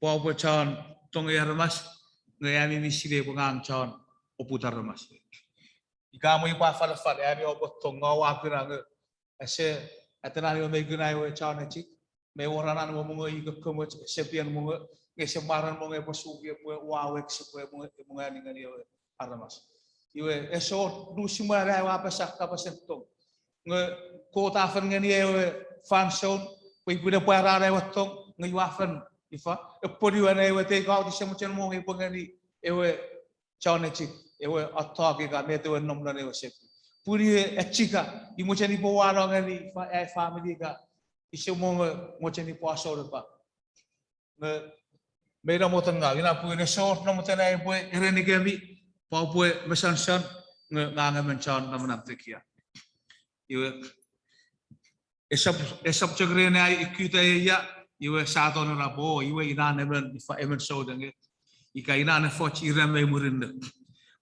pwe oupwe chon tongei aramas, nge ami mi sinei pwe ngang chon oput aramas. Ika mwo upwe afanafan, ami oupwe tong, nge oua kuna nge ese, atenan ewe mei kuna ewe chon echik, mei wor anan we mongo ika komoch, ese pien mongo, nge ese mwaran mongo epwe suki epwe uwawek sipwe mongo, mongo ani ngeni ewe aramas. Iwe esor lusi mwo ana ewe apasa kapasen tong. Nge Kot a fen ngeni ewe fansoun pwe ipwin epwe arana ewe tong, nge iwe a fen, ifa, epwe niwena ewe take out, ise mochen mongo epwe ngeni ewe chon echik, ewe attoki ika met ewe nom non ewe sepi. Pun iwe echika, i mochen ipwe wano ngeni, ifa, ai family ika, ise mongo mochen ipwe asor epa. Nge mei namwoten ngaw, ina pun esor nomoten ai upwe erenikemi pwe oupwe mesansan, nge ngang emon chon namanam tekia. Iwe esap, esap chok ren ai ikuta ia, iwe sa tongeni era pwe, o, iwe ina emon, ifa, emon souneng, ika ina efoch ira mei murinno.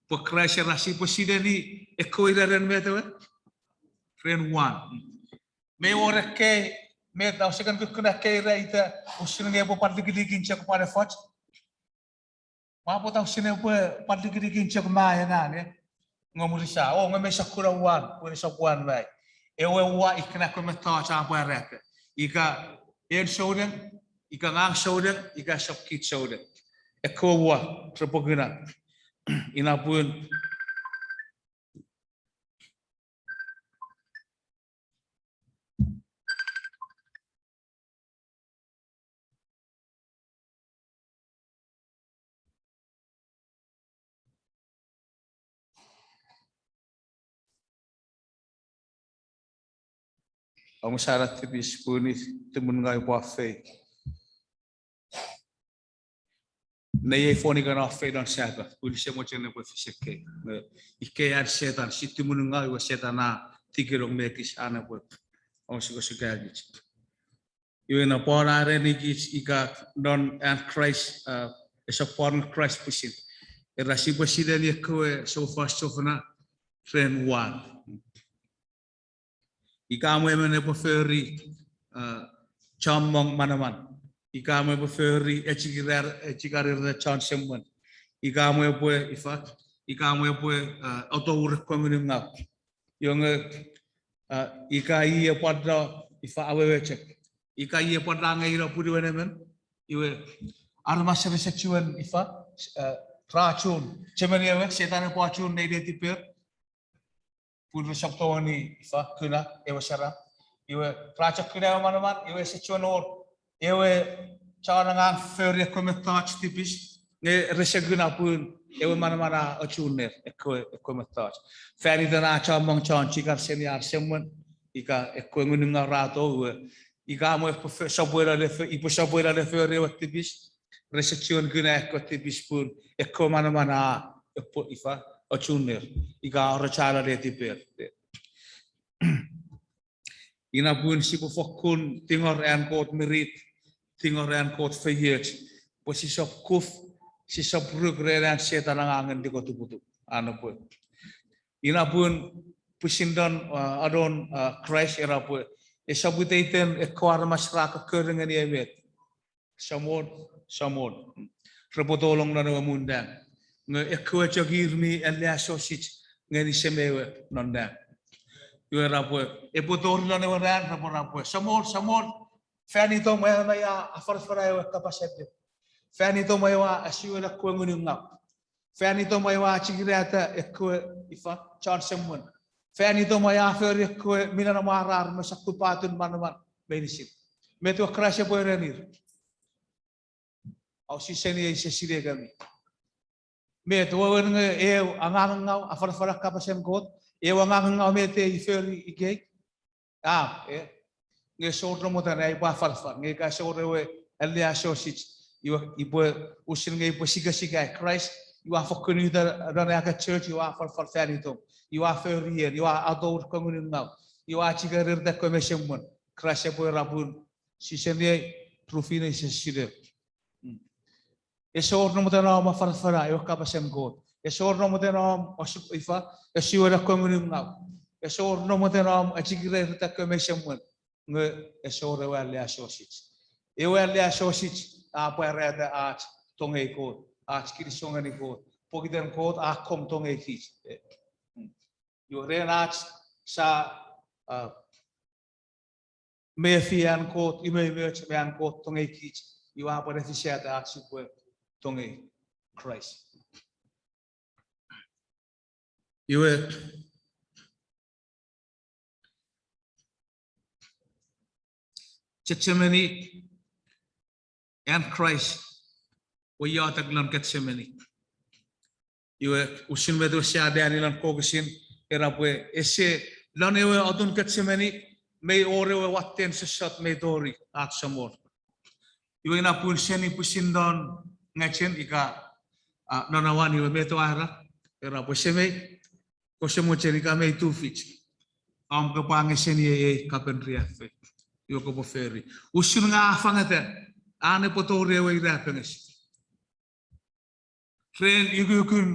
Pwe Kraist era sipwe sineni ekkewe ira ren met ewe? Ren uwan. Mei wor ekkei, met, ause kan kukkun ekkei ira ita, usun nge epwe pwan likilikin chok pwan efoch. Mwa pwata usun epwe pwan likilikin chok mai enane. Nge murisa, o, nge mei sokkun uwan, pwe esap uwan mai. Ewe uwa ikkena ekkewe mettoch a pwarata. Ika en souneng, ika ngang souneng, ika esap kich souneng. Ekkewe uwa repwe kuna. Ina pun Omusala tipis pun i tumun ngaw upwe afei. Nei ei fon ika no afei non Sapat, pun ise mochen epwe fis ekkei. Nge ikkei an Setan, si tumun ngaw iwe Setan a tikinong me ekis an epwe osukosuka kich. Iwe na Paul a erenikich ika non an Kraist, a, esap pwan Kraist pwisin. Era sipwe sineni ekkewe soufos chofona ren uwan. Ika mwo emon epwe fori, a, chommong manaman. Ika mwo epwe fori echikar, echikar ira chon semwen. Ika mwo epwe, ifa, ika mwo epwe, a, otour ekkewe ngunun ngaw. Iwe nge, a, ika i epwe no, ifa, awewe chok. Ika i epwe no nge ina punuen emon. Iwe, aramas rese chuen, ifa, a, ra chun. Chemeni ewe, Setan epwe chun nei netiper. Pun resap tongeni, ifa, kuna ewe saram. Iwe ra chok kuna ewe manaman, iwe ese chuen wor ewe chon angang fori ekkewe mettoch tipis, nge rese kuna pun Ewe manaman a ochunner ekkewe, ekkewe mettoch. Fan iten a chommong chon chikar seni ar semwen, ika ekkewe ngunungau ra tou we, ika mo epwe fe-, sopwela lefe-, ipwe sopwela lefori ewe tipis, rese chiwen kuna ekkewe tipis pun ekkewe manaman a epwe ifa, ochunner, ika orochana letiper. Ina pun sipwe fokkun tingor an Kot mirit, tingor an Kot feioch, pwe sisap kuf, sisap ruk ren an Setan angangen likotuputup, an epwe. Ina pun pwisin don, a, anon, a, Kraist era pwe, esap iteiten ekkewe aramas ra kokkori ngeni emet. Samol, Samol. Repwe tolong non ewe muun nang. Nge ekkewe chok ir mi aleasochis ngeni Semei we non nang. Iwe ra pwe, epwe tori lon ewe ran, repwe ra pwe, Samol, Samol, fan itom ewe a afanafana ewe kapas allim. Fan itom ewe a asuela ekkewe ngunungau. Fan itom ewe a chikirata ekkewe ifa, chon semwen. Fan itom ewe a fori ekkewe minen amwarar me sokkun patun manaman meinisin. Met ewe Kraist epwe erenir? Au siseniei, ise sinei kemi. Met wewen nge eu angangau, afanafana kapasen Kot, eu angangau met ei fori ikei? A, e, nge ese wor nomotan ai upwe afanafan, nge ika ese wor ewe aleasochis, iwe, ipwe usun nge ipwe sikasika Kraist, iwe a fokkun uta non ewe church, iwe a afanafan fan itom, iwe a fori en, iwe a atour ekkewe ngunungau, iwe a chikar ir ekkewe mei semwen, Kraist epwe era pun, siseniei, rufinei, ise sinei. Ese wor nomotan om afanafana ewe kapasen Kot. Ese wor nomotan om osu-, ifa, asuela ekkewe ngunungau. Ese wor nomotan om achikira ir ekkewe mei semwen. Nge ese wor ewe aleasochis. Ewe aleasochis a pwarata ach tongei Kot, ach kinisou ngeni Kot. Pokiten Kot a akkom tongei kich. Iwe ren ach sa, a, mefi an Kot, umoumoch me an Kot tongei kich, iwe a pwan efisata ach sipwe tongei Kraist. Iwe, Gethsemane, an Kraist we iotek lon Gethsemane. Iwe usun met ewe sia dani lon kokusin, era pwe ese lon ewe otun Gethsemane, mei wor ewe watten sossot mei tori ach Samol. Iwe ina pun seni pwisin non ngachen ika, a, non awan iwe met ewe a era, era pwe Semei, kose mochen ika mei tufich, om kopwe angei seniei ei kapen riaffou. Iwe kopwe fori. Usun nge a fangeta, an epwe tori ewe irapenges. Ren ukukun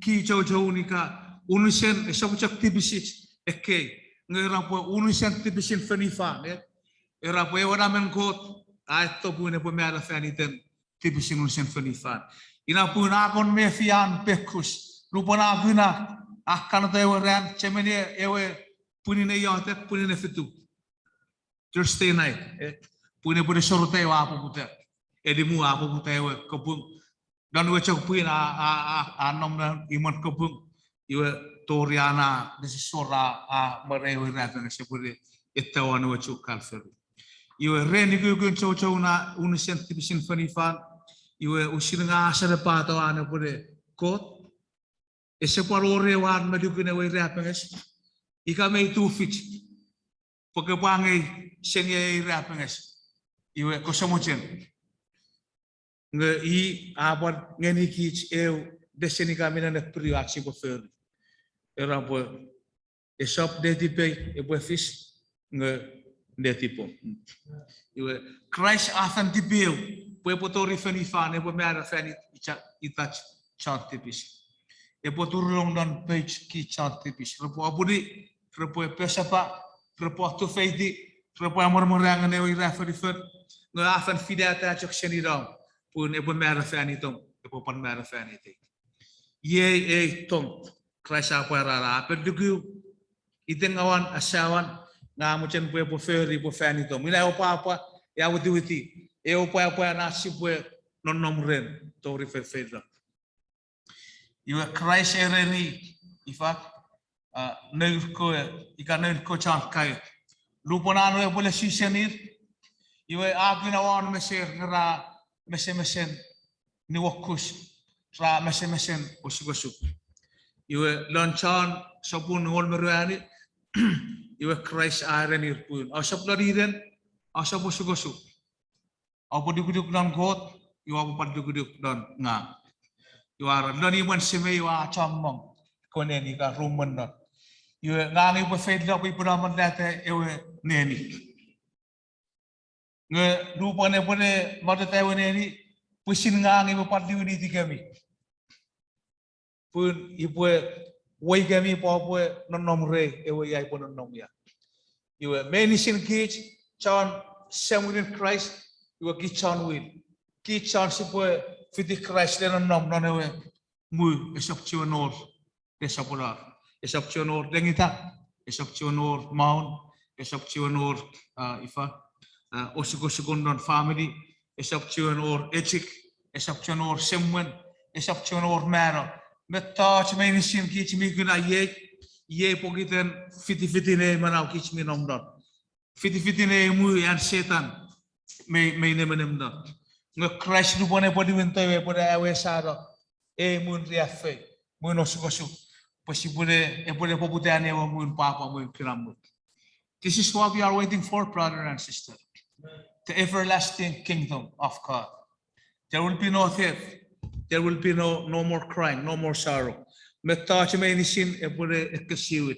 ki chouchoun ika unusen, esap chok tipisich ekkei, nge era pwe unusen tipisin fonufan, e? Era pwe ewe Namen Kot a etto pun epwe mano fan iten tipisin unusen fonufan. Ina pun a kon mefi an pekkus. Lupwen a kuna, a kanata ewe ran, chemeni ewe pwinin iotek, pwinin fitu. Thursday night, e, pwin epwe ne sorota ewe a poputa. Elimu a poputa ewe kapung. Non ewe chok pwin a, a, a, a nom non imwen kapung. Iwe tori an a nesosor a, a mwarei ewe irapenges epwe ne etta won ewe chuk Calvary. Iwe ren ukukun chouchoun a unusen tipisin fonufan. Iwe usun nge a senepato an epwe ne Kot. Ese pwan wor ewe an me lukun ewe irapenges. Ika mei tufich pwe kopwe angei seniei ei irapenges. Iwe kose mochen. Nge i a pwan ngenikich eu lesen ika minen appiru ach sipwe fori. Era pwe esap netipei epwe fis, nge netipom. Iwe, Kraist a fen tipeeu pwe epwe tori fonufan, epwe mano fan it-, icha-, itach chon tipis. Epwe turunong non pouch kich chon tipis. Repwe apuni, repwe pesapa, repwe atufeiti, repwe amwaramwara ngeni ewe irapenges. Nge a fen finata chok seni nom, pun epwe mano fan itom, epwe pwan mano fan itei. Iei ei tong Kraist a pwarata, a pwan luku itengawan, asawan, nge a mochen pwe epwe fori pwe fan itom. Ina ewe pwapwa, ewe witiwiti, ewe pwapwa na sipwe nonnom ren tori feinfeino. Iwe Kraist a ereni, ifa, a, noun kewe, ika noun kewe chon kaeo. Lupwen an epwe lesi senir, iwe a kuna won meser nge ra mesemesen niuokus. ra mesemesen osukosuk. Iwe lon John sopun engol me ruanu, iwe Kraist a erenir pun, ousap lon Eden, ousap osukosuk. Oupwe lukuluk lon Kot, iwe oupwe pwan lukuluk lon ngang. Iwe a era, lon imwen Semei iwe a chommong ekkewe neni ika rumwen non. Iwe ngang upwe feilo pwe upwe ammonata ewe neni. Nge nupwen epwene moteta ewe neni, pwisin ngang upwe pwan liwinitikemi. Pun upwe weikemi pwe oupwe nonnom rei ewe ia upwe nonnom ia. Iwe meinisin kich chon semwenin Kraist, iwe kich chon will. Kich chon sipwe fiti Kraist le nonnom non ewe mwu esap chiwen wor le sopolar. Esap chiwen wor lengita, esap chiwen wor maun, esap chiwen wor, ah, ifa, ah, osukosukun non family, esap chiwen wor echik, esap chiwen wor semwen, esap chiwen wor mano. Mettoch meinisin kich mi kuna iei, iei pokiten fitifitin ei manau kich mi nom non. Fitifitin ei mwu an Setan mei, mei nemenem non. Nge Kraist nupwen epwe liwinto epwe awesano ei mwun riaffou, mwun osukosuk, pwe sipwene, epwene poputani ewe mwun pwapwa, mwun kinamwe. This is what we are waiting for, brother and sister. The everlasting kingdom of God. There will be no death. There will be no, no more crying, no more sorrow. Mettoch meinisin epwene ekkesiwin.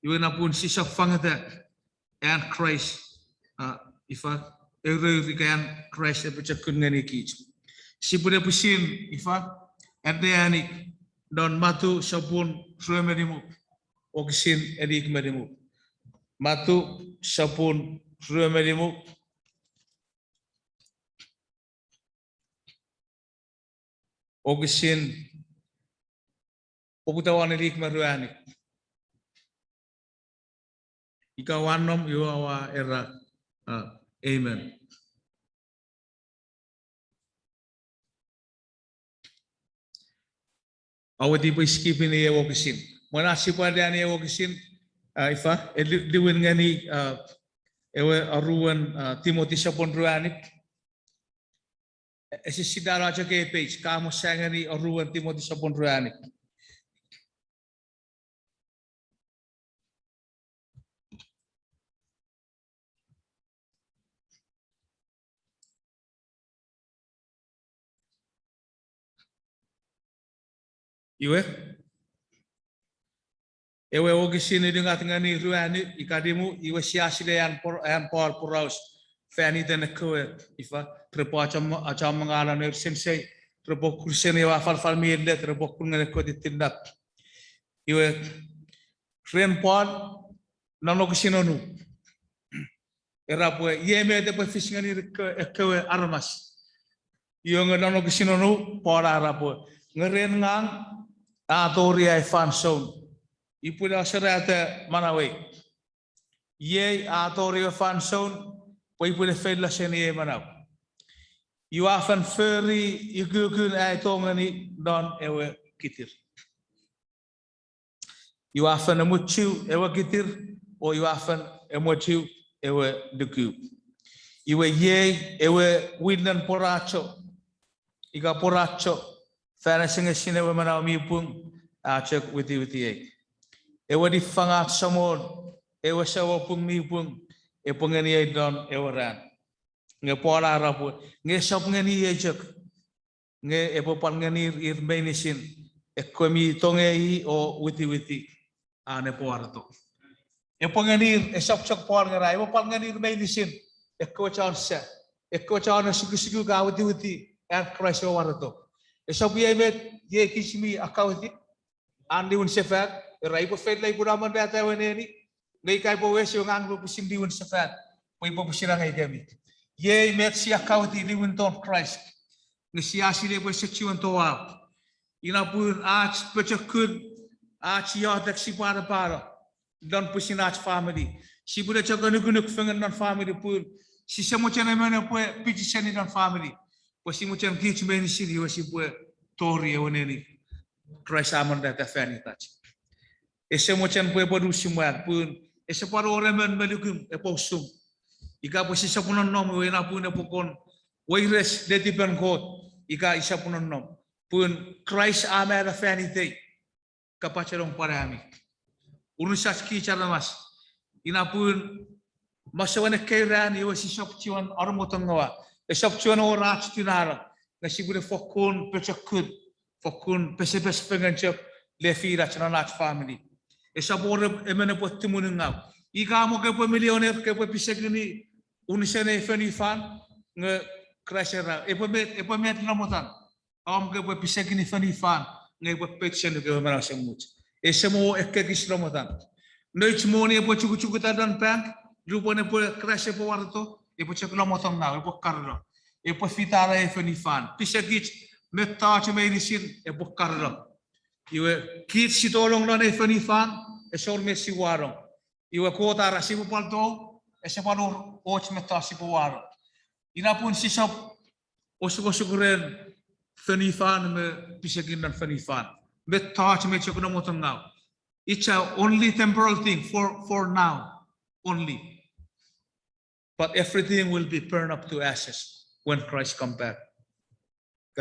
Iwe na pun sisap fangeta an Kraist, ah, ifa, ereirika an Kraist epochokun ngeni kich. Sipwene pwisin, ifa, anneani non Matu sopun rue me nimu, wokisin elik me nimu. Matu sopun rue me nimu, wokisin, poputa won elik me ruanu. Ika ua nom iwe ua era, ah, amen. Awe tipwe skipini ewe wokisin. Mwen ach sipwe anneani ewe wokisin, ah, ifa, e li-, liwin ngeni, ah, ewe aruen, ah, Timoti sopun ruanu. Ese sinalo chok ei page, ka mo sa ngeni aruen Timoti sopun ruanu. Iwe, ewe wokisin ulungat ngeni ruanu ika nimu, iwe sia silei an Paul, an Paul poraus fan iten ekkewe, ifa, repwe achom-, achommongala nour sense, repwe kun seni ewe afalafal mi ennet, repwe kun ngeni ekkewe tittinap. Iwe, ren Paul, non wokisin onu. Era pwe iei met epwe fis ngeni ekkewe, ekkewe aramas. Iwe nge non wokisin onu, Paul a era pwe, nge ren ngang, a tori ai fansoun. Upwene aserata manauei. Iei a tori ewe fansoun, pwe upwene feilo seni ei manau. Ua fen fori ukukun ai tongeni non ewe kitir. Ua fen emwichiw ewe kitir, o ua fen emwichiw ewe luku. Iwe iei ewe winen pworacho, ika pworacho, fan asengesin ewe manau mi pung, a chok witiwiti ei. Ewe niffangach Samol, ewe Samol pung mi pung, epwe ngeniei non ewe ran. Nge Paul a era pwe, nge esap ngeniei chok, nge epwe pwal ngenir ir meinisin, ekkewe mi tongei o witiwiti, an epwe wareto. Epwe ngenir, esap chok Paul nge ra, epwe pwal ngenir meinisin, ekkewe chon sa, ekkewe chon osukosuku ka witiwiti, an Kraist epwe wareto. Esap iei met, iei kich mi akkautiw an niwin sefan, era upwe feila upwe ammonata ewe neni, nge ika upwe wes iwe ngang upwe pwisin niwin sefan, pwe upwe pwisin angei kemi. Iei met sia akkautiw niwinton Kraist. Nge sia silei pwe ese chiwen toau. Ina pun ach pochokun, ach iotek sipwe anapano non pwisin ach family. Sipwene chok anukunuk fengen non family pun sise mochen emon epwe pichi seni non family. Pwe si mochen kich meinisin iwe sipwe tori ewe neni Kraist a ammonata fan itach. Ese mochen pwe epwe nusun mwan pun ese pwan wor emon me lukun epwe usum. Ika pwe sisap nonnom iwe ina pun epwe kon weires letipen Kot ika isap nonnom. Pun Kraist a mano fan itei, kapachenong pwan ami. Unusoch kich aramas. Ina pun masouen ekkei ran iwe sisap chiwen aromotongawa. Esap chiwen wor ach tinano, nge sipwene fokkun pochokun, fokkun pesepes fengen chok lefinach non ach famini. Esap wor emon epwe tumunungau. Ika mo kopwe millionaire kopwe pisekini unusen ei fonufan, nge Kraist era, epwe met, epwe met namotan. Om kopwe pisekini fonufan, nge epwe pet seni kewe manau esemuch. Ese mo ekkekis namotan. Nouch moni epwe chukuchukuta non bank, lupwen epwe Kraist epwe wareto, epwe chok namotongau, epwe kareno. Epwe fitano ei fonufan. Pisekich mettoch meinisin epwe kareno. Iwe kich si tolong non ei fonufan, esor met si wanong. Iwe Kot a era sipwe pwal tou, ese pwal wor och mettoch sipwe wanong. Ina pun sisap osukosuk ren fonufan me pisekin non fonufan. Mettoch mi chok namotongau. It's a only temporal thing for, for now only. But everything will be burned up to ashes when Christ come back,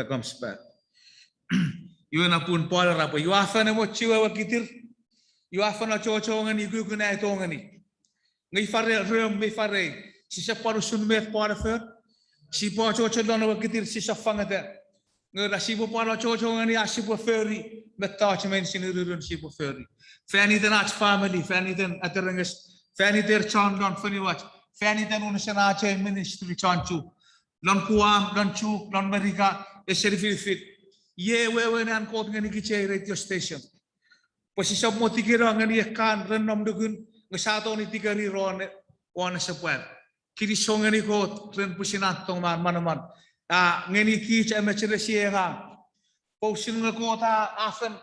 comes back. Iwe na pun Paul era pwe, ua fen emon chiw ewe kitir, ua fen achocho ngeni ukukun ai tongeni. Nge ifa rei, rem me ifa rei, sisap pwan usun met Paul a fori, sipwe achocho lon ewe kitir sisap fangeta. Nge ra sipwe pwan achocho ngeni ach sipwe fori mettoch meinisin ururun sipwe fori. Fan iten ach family, fan iten aterenges, fan iten chon lon fonuwach, fan iten unusen ach ei ministry chon Chuuk. Lon Guam, lon Chuuk, lon Merika, ese nifinifin. Iei wewen an Kot ngeni kich ei radio station. Pwe sisap mo tikino ngeni ekkan ren nom nukun, nge sia tongeni tikeni ron won esepwan. Kinisou ngeni Kot ren pwisin an tong man manaman. A ngeni kich a mecheres ei ngang. Pwe usun nge Kot a, a fen,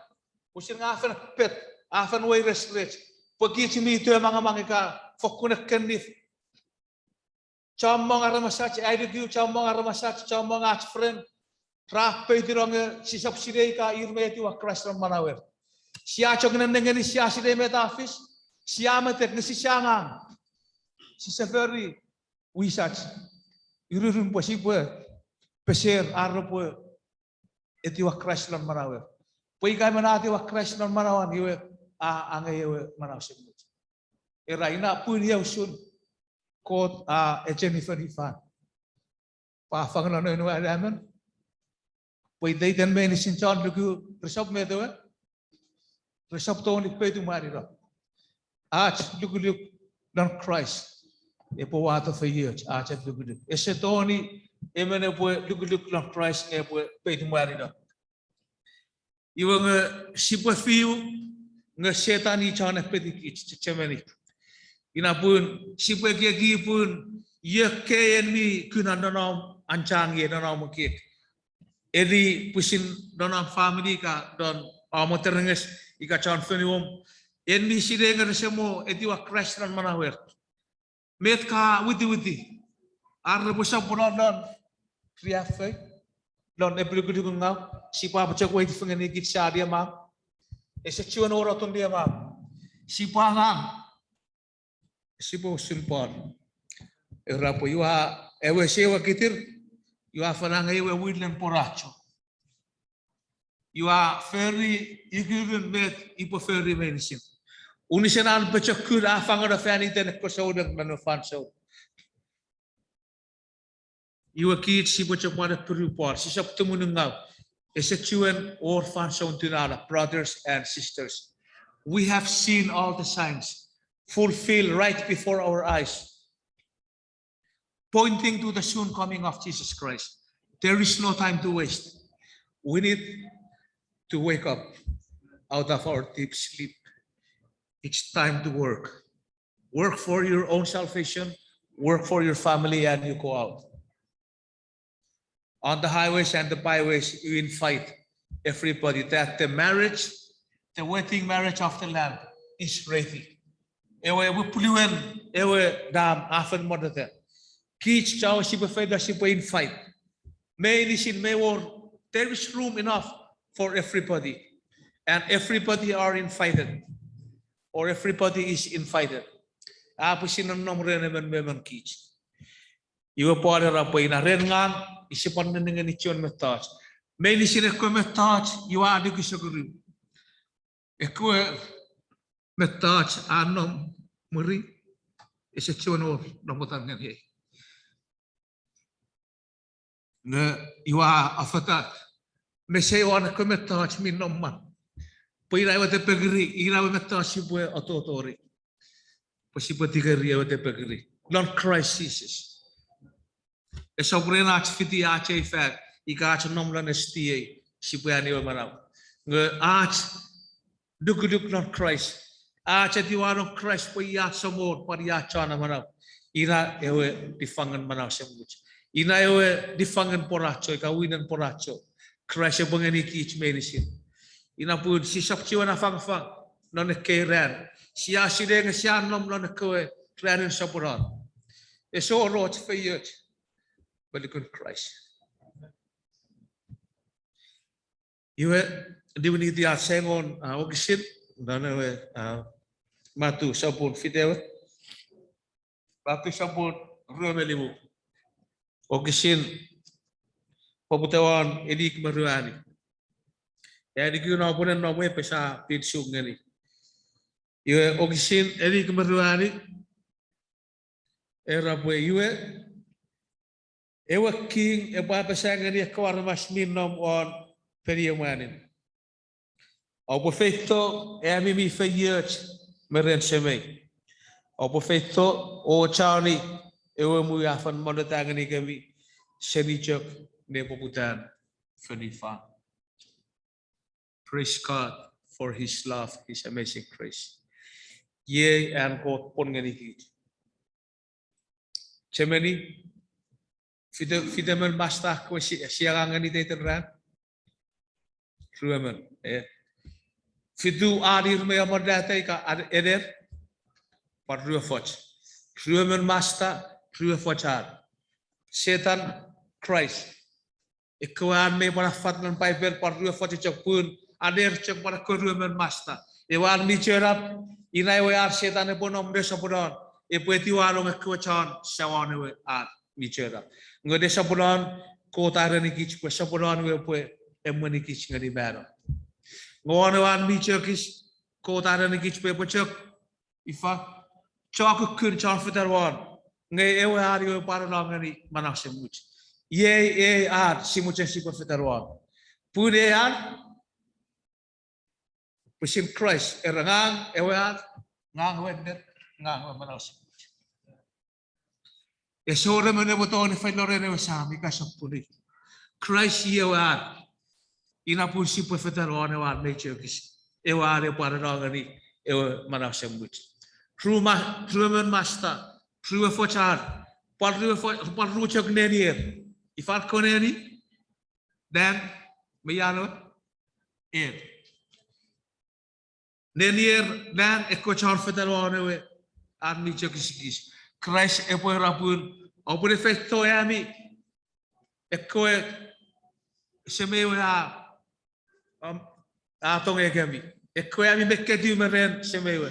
usun nge a fen pet, a fen weires rech. Pwe kich mi tuemangamang ika fokkun ekkennif. Chommong aramasach, ai luku chommong aramasach, chommong ach friend, ra peitinong nge sisap sinei ika ir mi etiwa Kraist non manauer. Sia chok nennengeni, sia sinei met a fis, sia metek nge sise angang. Sise fori wisach. Ururun pwe sipwe peser ar repwe etiwa Kraist non manauer. Pwe ika emon a etiwa Kraist non manauan iwe a angei ewe manau esemuch. Era ina pun iei usun Kot a echeni fonufan. Pwe a fangeno Noun we Anaemon. Pwe iteiten meinisin chon luku resap met ewe, resap tongeni peitumwanino. Ach lukuluk lon Kraist epwe wato feioch, ach lukuluk. Ese tongeni emon epwe lukuluk lon Kraist nge epwe peitumwanino. Iwe nge sipwe fiu nge Setan i chon epetikich, chechemeni. Ina pun sipwe ekieki pun iekkei en mi kuna nonom, an chang ie nonom ekiek. Eni pwisin non om famini ika non om aterenges ika chon fonuom. En mi sinei nge rese mo etiwa Kraist non manauer. Met ka witiwiti? Ar repwe sopweno non riaffou, non epilukulukun ngau, sipwe apochokuna fengenikich sa liamam. Ese chiwen wor otun liamam. Sipwe angang. Sipwe usun Paul. Era pwe ua, ewe sewa kitir, ua fen angei ewe willen pworacho. Ua fori ukukun met upwe fori meinisin. Unusen an pochokun a fangeno fan iten ekkewe souneng non ewe fansoun. Iwe kich sipwe chok pwan appiru Paul, sisap tumunungau. Ese chiwen wor fansoun tunano, brothers and sisters. We have seen all the signs fulfill right before our eyes, pointing to the soon coming of Jesus Christ. There is no time to waste. We need to wake up out of our deep sleep. It's time to work. Work for your own salvation, work for your family, and you go out. On the highways and the byways, you invite everybody that the marriage, the wedding marriage of the Lamb is ready. Ewe, ewe pwuluen ewe Lamb a fen monneta. Kich chon sipwe feita sipwe invite. Meinisin mi wor, there is room enough for everybody. And everybody are invited. Or everybody is invited. A pwisin nonnom ren emon me emon kich. Iwe Paul era pwe ina ren ngang, use pwan nennengeni chiwen mettoch. Meinisin ekkewe mettoch iwe a nuku sokkun. Ekkewe mettoch a nom mwiri, ese chiwen wor namotan ngeniei. Nge iwe a affata mesei won ekkewe mettoch mi nom mwan. Pwe ina ewe tepekiri, ina ewe mettoch sipwe atotori. Pwe sipwe tikeri ewe tepekiri non Christ Jesus. Esap ren ach fiti ach ei fan, ika ach nom lon S D A, sipwe ani ewe manau. Nge ach nukunuk non Kraist, ach etiwa non Kraist pwe i ach Samon pwan i ach Chon Amanau. Ina ewe niffangen manau esemuch. Ina ewe niffangen pworacho, ika winen pworacho. Kraist epwe ngenikich meinisin. Ina pun sisap chiwen afangafang non ekkei ran. Sia sinei nge sia nom non ekkewe ranin soponon. Ese wor och feioch me lukun Kraist. Iwe, niwiniti ach engon, ah, wokisin, non ewe, ah, Matu sopun fitewe. Matu sopun rue me limu. Wokisin, poputa won inik me ruanu. Ea nikuna pwenen nom we pwe sia pin suk ngeni. Iwe wokisin inik me ruanu. Era pwe iwe, ewe king epwe apasa ngeni ekkewe aramas mi nom won peniemwanin. Oupwe feito, ami mi feioch me ren semei. Oupwe feito, o choni ewe muu a fen monneta ngenikemi, seni chok nepoputan fonufan. Praise God for his love, his amazing grace. Iei an Kot pwon ngenikich. Chemeni, fite-, fitemon masta kewe si-, sia angang ngeni iteiten ran? Ruemon, eh. Fitu anir me amonnata ika an-, ener? Pwan ruefoch. Ruemon masta, ruefoch an. Setan, Kraist. Ekkewe an mei pwan affat non Paipel pwan ruefoch chok pun, aner chok pwan ekkewe ruemon masta. Ewe an mi chonap, ina ewe an Setan epwe nom nesoponon, epwe etiwanong ekkewe chon sawon ewe an mi chonap. Nge nesoponon, Kot a erenikich pwe soponon we epwe emwenikich ngeni mano. Nge won ewe an mi chokis, Kot a erenikich pwe epwe chok ifa, chokukkun chon fetan won, nge ewe an iwe pwan anong ngeni manau esemuch. Iei ei an si mochen sipwe fetan won. Pun ei an, pwisin Kraist, era ngang ewe an, ngang ewe ennet, ngang ewe manau esemuch. Ese wor emon epwe tongeni feino ren ewe Sam ika sopuni. Kraist i ewe an. Ina pun sipwe fetan won ewe an mi chokis. Ewe an epwe pwan anong ngeni ewe manau esemuch. Ru ma-, ruemon masta, ruefoch an, pwan ruefo-, pwan ru chok nenier. Ifa ekkewe neni? Nan, me iano? En. Nenier, nan, ekkewe chon fetan won ewe an mi chokisikis. Kraist epwe era pun, oupwe ne feito ami, ekkewe semei we a, um, a tongei kemi. Ekkewe ami mi ketiw me ren semei we.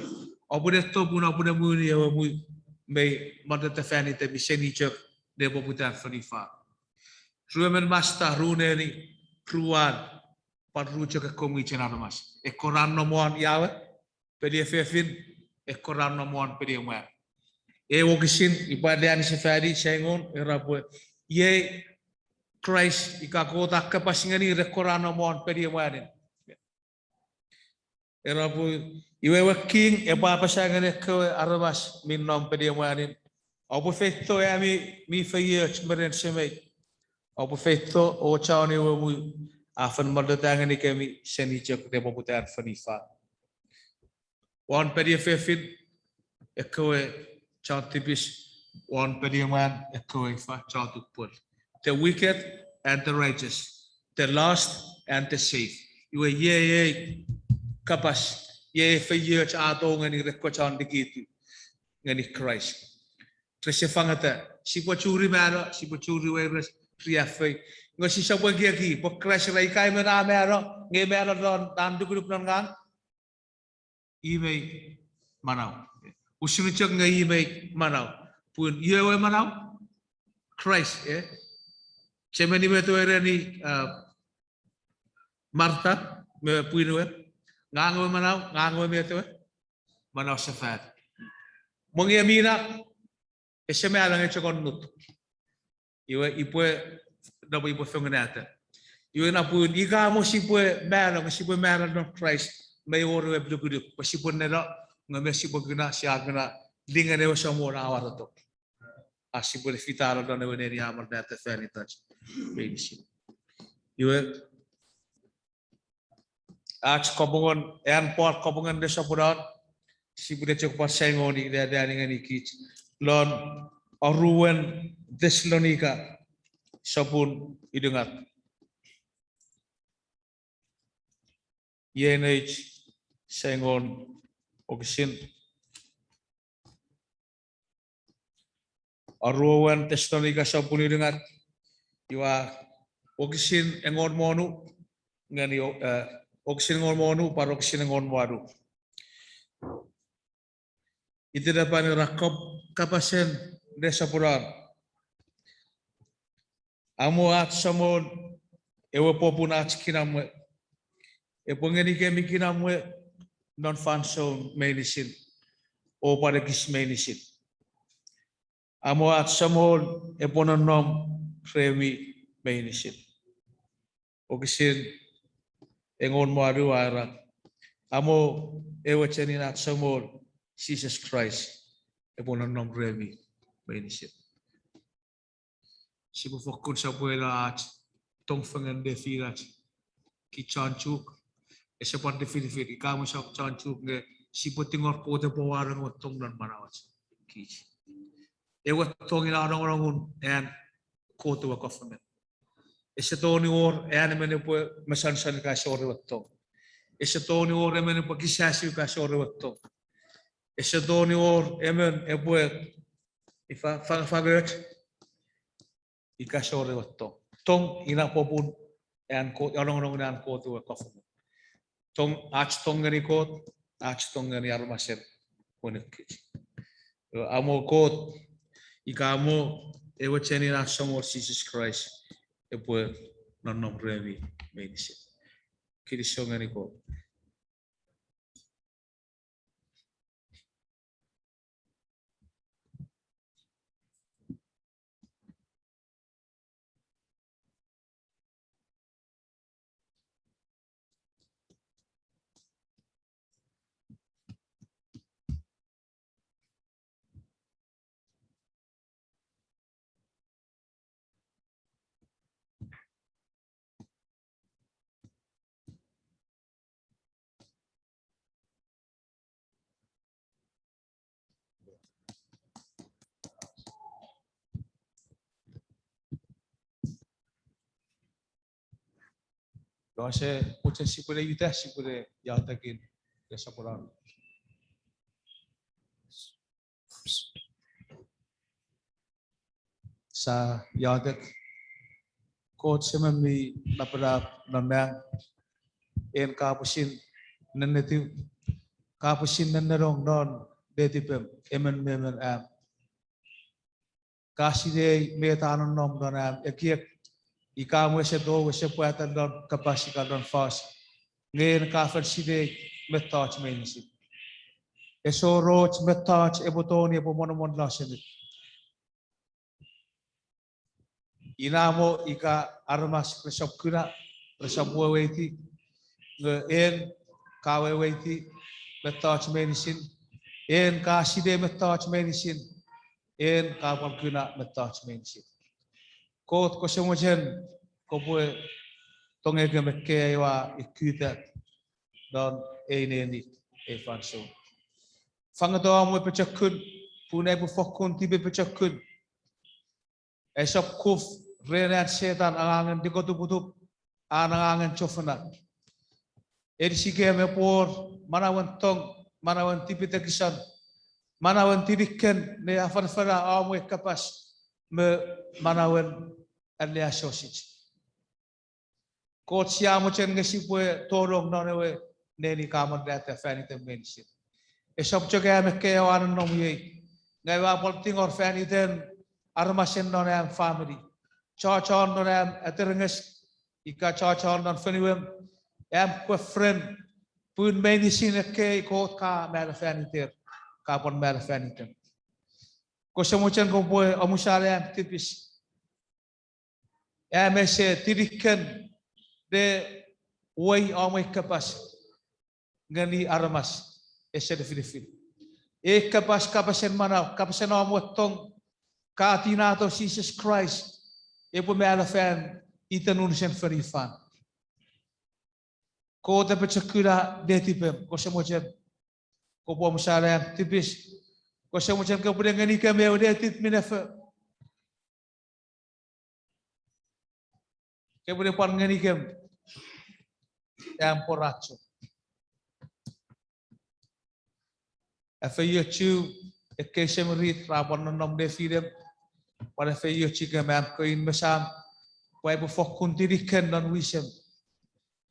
Oupwe ne to pun oupwe ne muni ewe muu mei monneta fan itemi seni chok nepoputan fonufan. Ruemon masta, ru neni, ru an, pwan ru chok ekkewe mwichen aramas. Ekkewe ra nom won ia we? Peniefefin, ekkewe ra nom won peniemwan. Ei wokisin, upwe aleani sefani, sengon, era pwe, iei Kraist ika Kot a kapas ngeni ekkewe ra nom won peniemwanin. Era pwe, iwe ewe king epwe apasa ngeni ekkewe aramas mi nom peniemwanin, oupwe feito ami mi feioch me ren semei. Oupwe feito o choni ewe muu a fen monneta ngenikemi seni chok nepoputan fonufan. Won peniefefin ekkewe chon tipis, won peniemwan ekkewe ifa, chon tupwen. The wicked and the righteous, the lost and the saved. Iwe iei ei kapas, iei ei feioch a tou ngeni ekkewe chon nikitu ngeni Kraist. Rese fangeta, sipwe churi mano, sipwe churi weires, riaffou. Nge sisapw ekieki pwe Kraist era ikai me na mano, nge mano non an nukunuk non ngang. I mei manau. Usun chok nge i mei manau. Pun ie we manau? Kraist, eh? Chemeni met we ereni, uh, Marta me pwin we, ngang ewe manau, ngang ewe met ewe, manausefan. Mwo nge mi na, ese mano nge chok annut. Iwe ipwe, napwe ipwe fengenata. Iwe napun ika mo sipwe mano, nge sipwe mano non Kraist, mei wor ewe lukuluk pwe sipwe neno, nge me sipwe kuna, sia kuna lingen ewe Samon a wareto. A sipwe fitano non ewe neni a monnata fan itach meinisin. Iwe, ach kapungun, an Paul kapungun nesoponon, sipwe chok pwan saingoni ina, ina ngeni kich lon aruen Tesalonika sopun ulungat. Iei neich saingon wokisin. Aruen Tesalonika sopun ulungat, iwe wokisin engon me wonu, ngeni, eh, wokisin engon me wonu pwan wokisin engon me wanu. Itenapan ra kap-, kapasen nesoponon. Amo ach Samon ewe popun ach kinamwe, epwe ngenikemi kinamwe non fansoun meinisin, o pwan ekis meinisin. Amo ach Samon epwe nonnom remi meinisin. Wokisin engon me wanu a era, amo ewe chenin ach Samon Jises Kraist epwe nonnom remi meinisin. Sipwe fokkun sopweno ach tong fengen nefinach. Kich chon Chuuk, ese pwan definifin ika mo sap chon Chuuk nge sipwe tingor Kot epwe wanong ewe tong non manauach. Kich, ewe tong ina nongonongun an Kot ewe government. Ese tongeni wor an emon epwe mesansan ika ese wor ewe tong. Ese tongeni wor emon epwe kisasi ika ese wor ewe tong. Ese tongeni wor emon epwe ifa, fa-, fangoch ika ese wor ewe tong. Tong ina popun an Kot, anongonongun an Kot ewe government. Tong, ach tong ngeni Kot, ach tong ngeni aramasen wenechar. Amo Kot, ika amo ewe chenin ach Samon Jises Kraist epwe nonnom remi meinisin. Kinisou ngeni Kot. Iwe sia mochen sipwene uta, sipwene iotekin nesoponon. Sia iotek. Kot Semem mi napanap non nang, en ka pwisin nennetiw, ka pwisin nennenong non netipem emon me emon am. Ka sinei met a nonnom non am ekiek, ika mo ese tou, ese pwata non kapas ika non fos, nge en ka fen sinei mettoch meinisin. Ese wor och mettoch epwe tongeni epwe monomon losemit. Ina mo ika aramas resap kuna, resap weweiti, nge en ka weweiti mettoch meinisin, en ka sinei mettoch meinisin, en ka pwan kuna mettoch meinisin. Kot kose mochen kopwe tongei kemi ekkei aua ikuta non ei neni, ei fansoun. Fangeto om we pochokun, pun aipwe fokkun tipepochokun. Aisap kuf ren an Setan angangen nikotuputup, an angangen chofona. Eni sikem epwe wor manauen tong, manauen tipetekison, manauen tiniken ne afanafana om we kapas me manauen anneasosich. Kot, sia mochen nge sipwe tonong non ewe neni ka monnata fan iten meinisin. Esap chok am ekkei aua nonnom iei, nge aua pwal tingor fan iten aramasen non am famini, chochon non am aterenges, ika chochon non Am kewe friend, pun meinisin ekkei Kot ka mala fan iter, ka pwan mala fan iter. Kose mochen kopwe omusala am tipis. Am ese tiniken ne wei om we kapas ngeni aramas ese nifinifin. Ei kapas, kapasen manau, kapasen om we tong, ka tinato Jises Kraist epwe mala fan iten unusen fonufan. Kot epwe chok kuna netipem, kose mochen kopwe omusala am tipis, kose mochen kopwe ngenikem ewe netip minafo. Kopwe pwan ngenikem am pworacho. Efeiochu ekkei semirit ra pwan nonnom nefinem, pwan efeiochukem am kewe in me sam, pwe aipwe fokkun tiniken non wisem.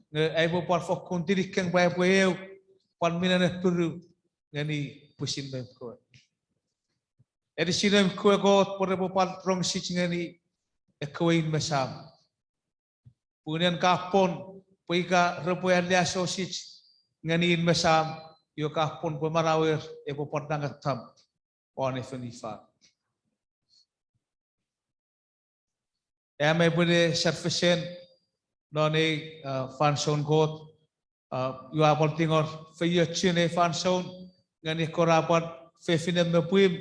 Nge aipwe pwan fokkun tiniken pwe aipwe eu, pwan minen appiru ngeni pwisin noum kewe. Anisi noum kewe Kot pwe repwe pwan rong sich ngeni ekkewe in me sam. Pun en ka pwon pwe ika repwe anneasochis ngeni in me sam, iwe ka pwon pwe manauer epwe pwan nangatam won ei fonufan. Am aipwene sarfesen non ei, uh, fansoun Kot, uh, ua pwan tingor feiochun ei fansoun ngeni ekkewe ra pwan fefinem me pwim,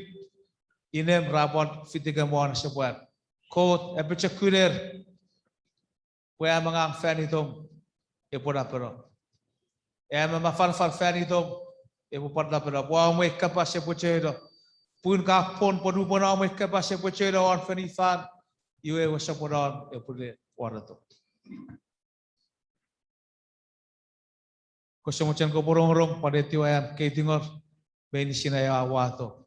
inem ra pwan fitikem won asepwan. Kot apochokuner pwe am angang fan itom epwe napeno. Am afanafan fan itom epwe pwan napeno. Pwe om we kapas epwe cheno. Pun ka pwon pwe nupwen om we kapas epwe cheno won fonufan, iwe ewe soponon epwe wareto. Kose mochen kopwe rongorong pwan etiwa am kei tingor, meinisin ai a wato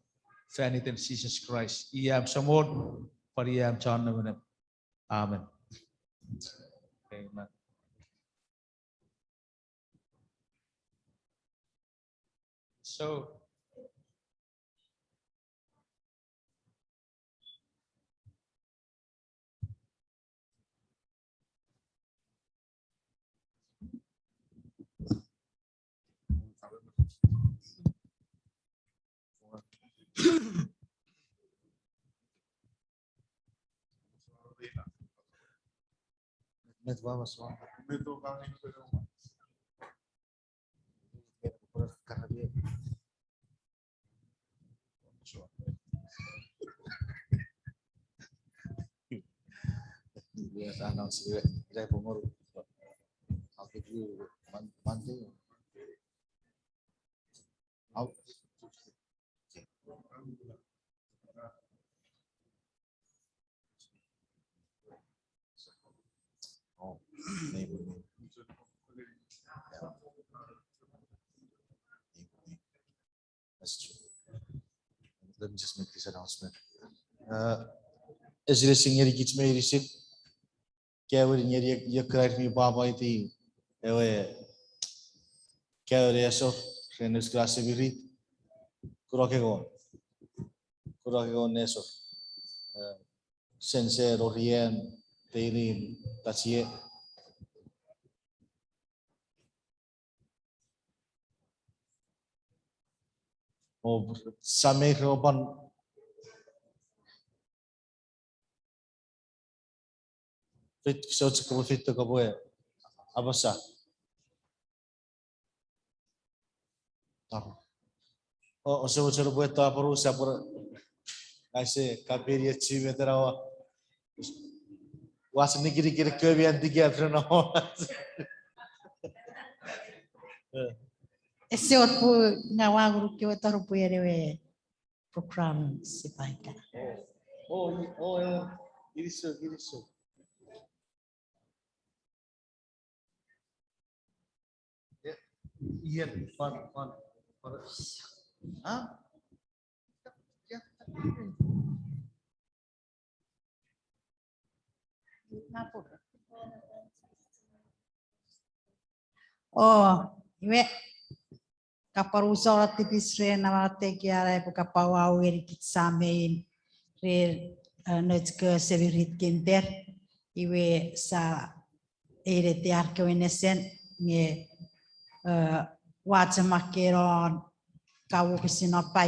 fan iten Jises Kraist. I am Samon, pwan i am chon nemenem. Amen. Amen. So, Yes, announce it. I'll give you Mon-, Monday. I'll Oh, maybe. Yeah. Maybe. That's true. Let me just make this announcement. Uh, esinesin ngeni kich meinisin. Kawe ngeni iok, iok rai mi pwapwaiti ewe kawe nesor ren nouch kewe semirit. Kunok engon. Kunok engon nesor. Uh, sense, Rorian, Teinin, Tachie. O, samei ropan. Fit, so chok mo fit to kopwe apasa. Taro. O, ouse mochen pwe to aporausa pwe aise kapeni achieve tena wa. Was nikinikin kewe mi anti gap rena wa. Ese wor pwe nga ua ngonuk kewe taro pwe ewe program sipaika. Oh, oh, oh, oh, iriso, iriso. Ien, fan, fan, fan. Ha? O, iwe, kaparusa tipis ren namanam ika pwe kapawa ngeni kich sam me in ren, eh, nouch kewe semirit kinter. Iwe sa eineti ar kewe nesen. nge, eh, ua chok makkei non ka wokisin non Paipen.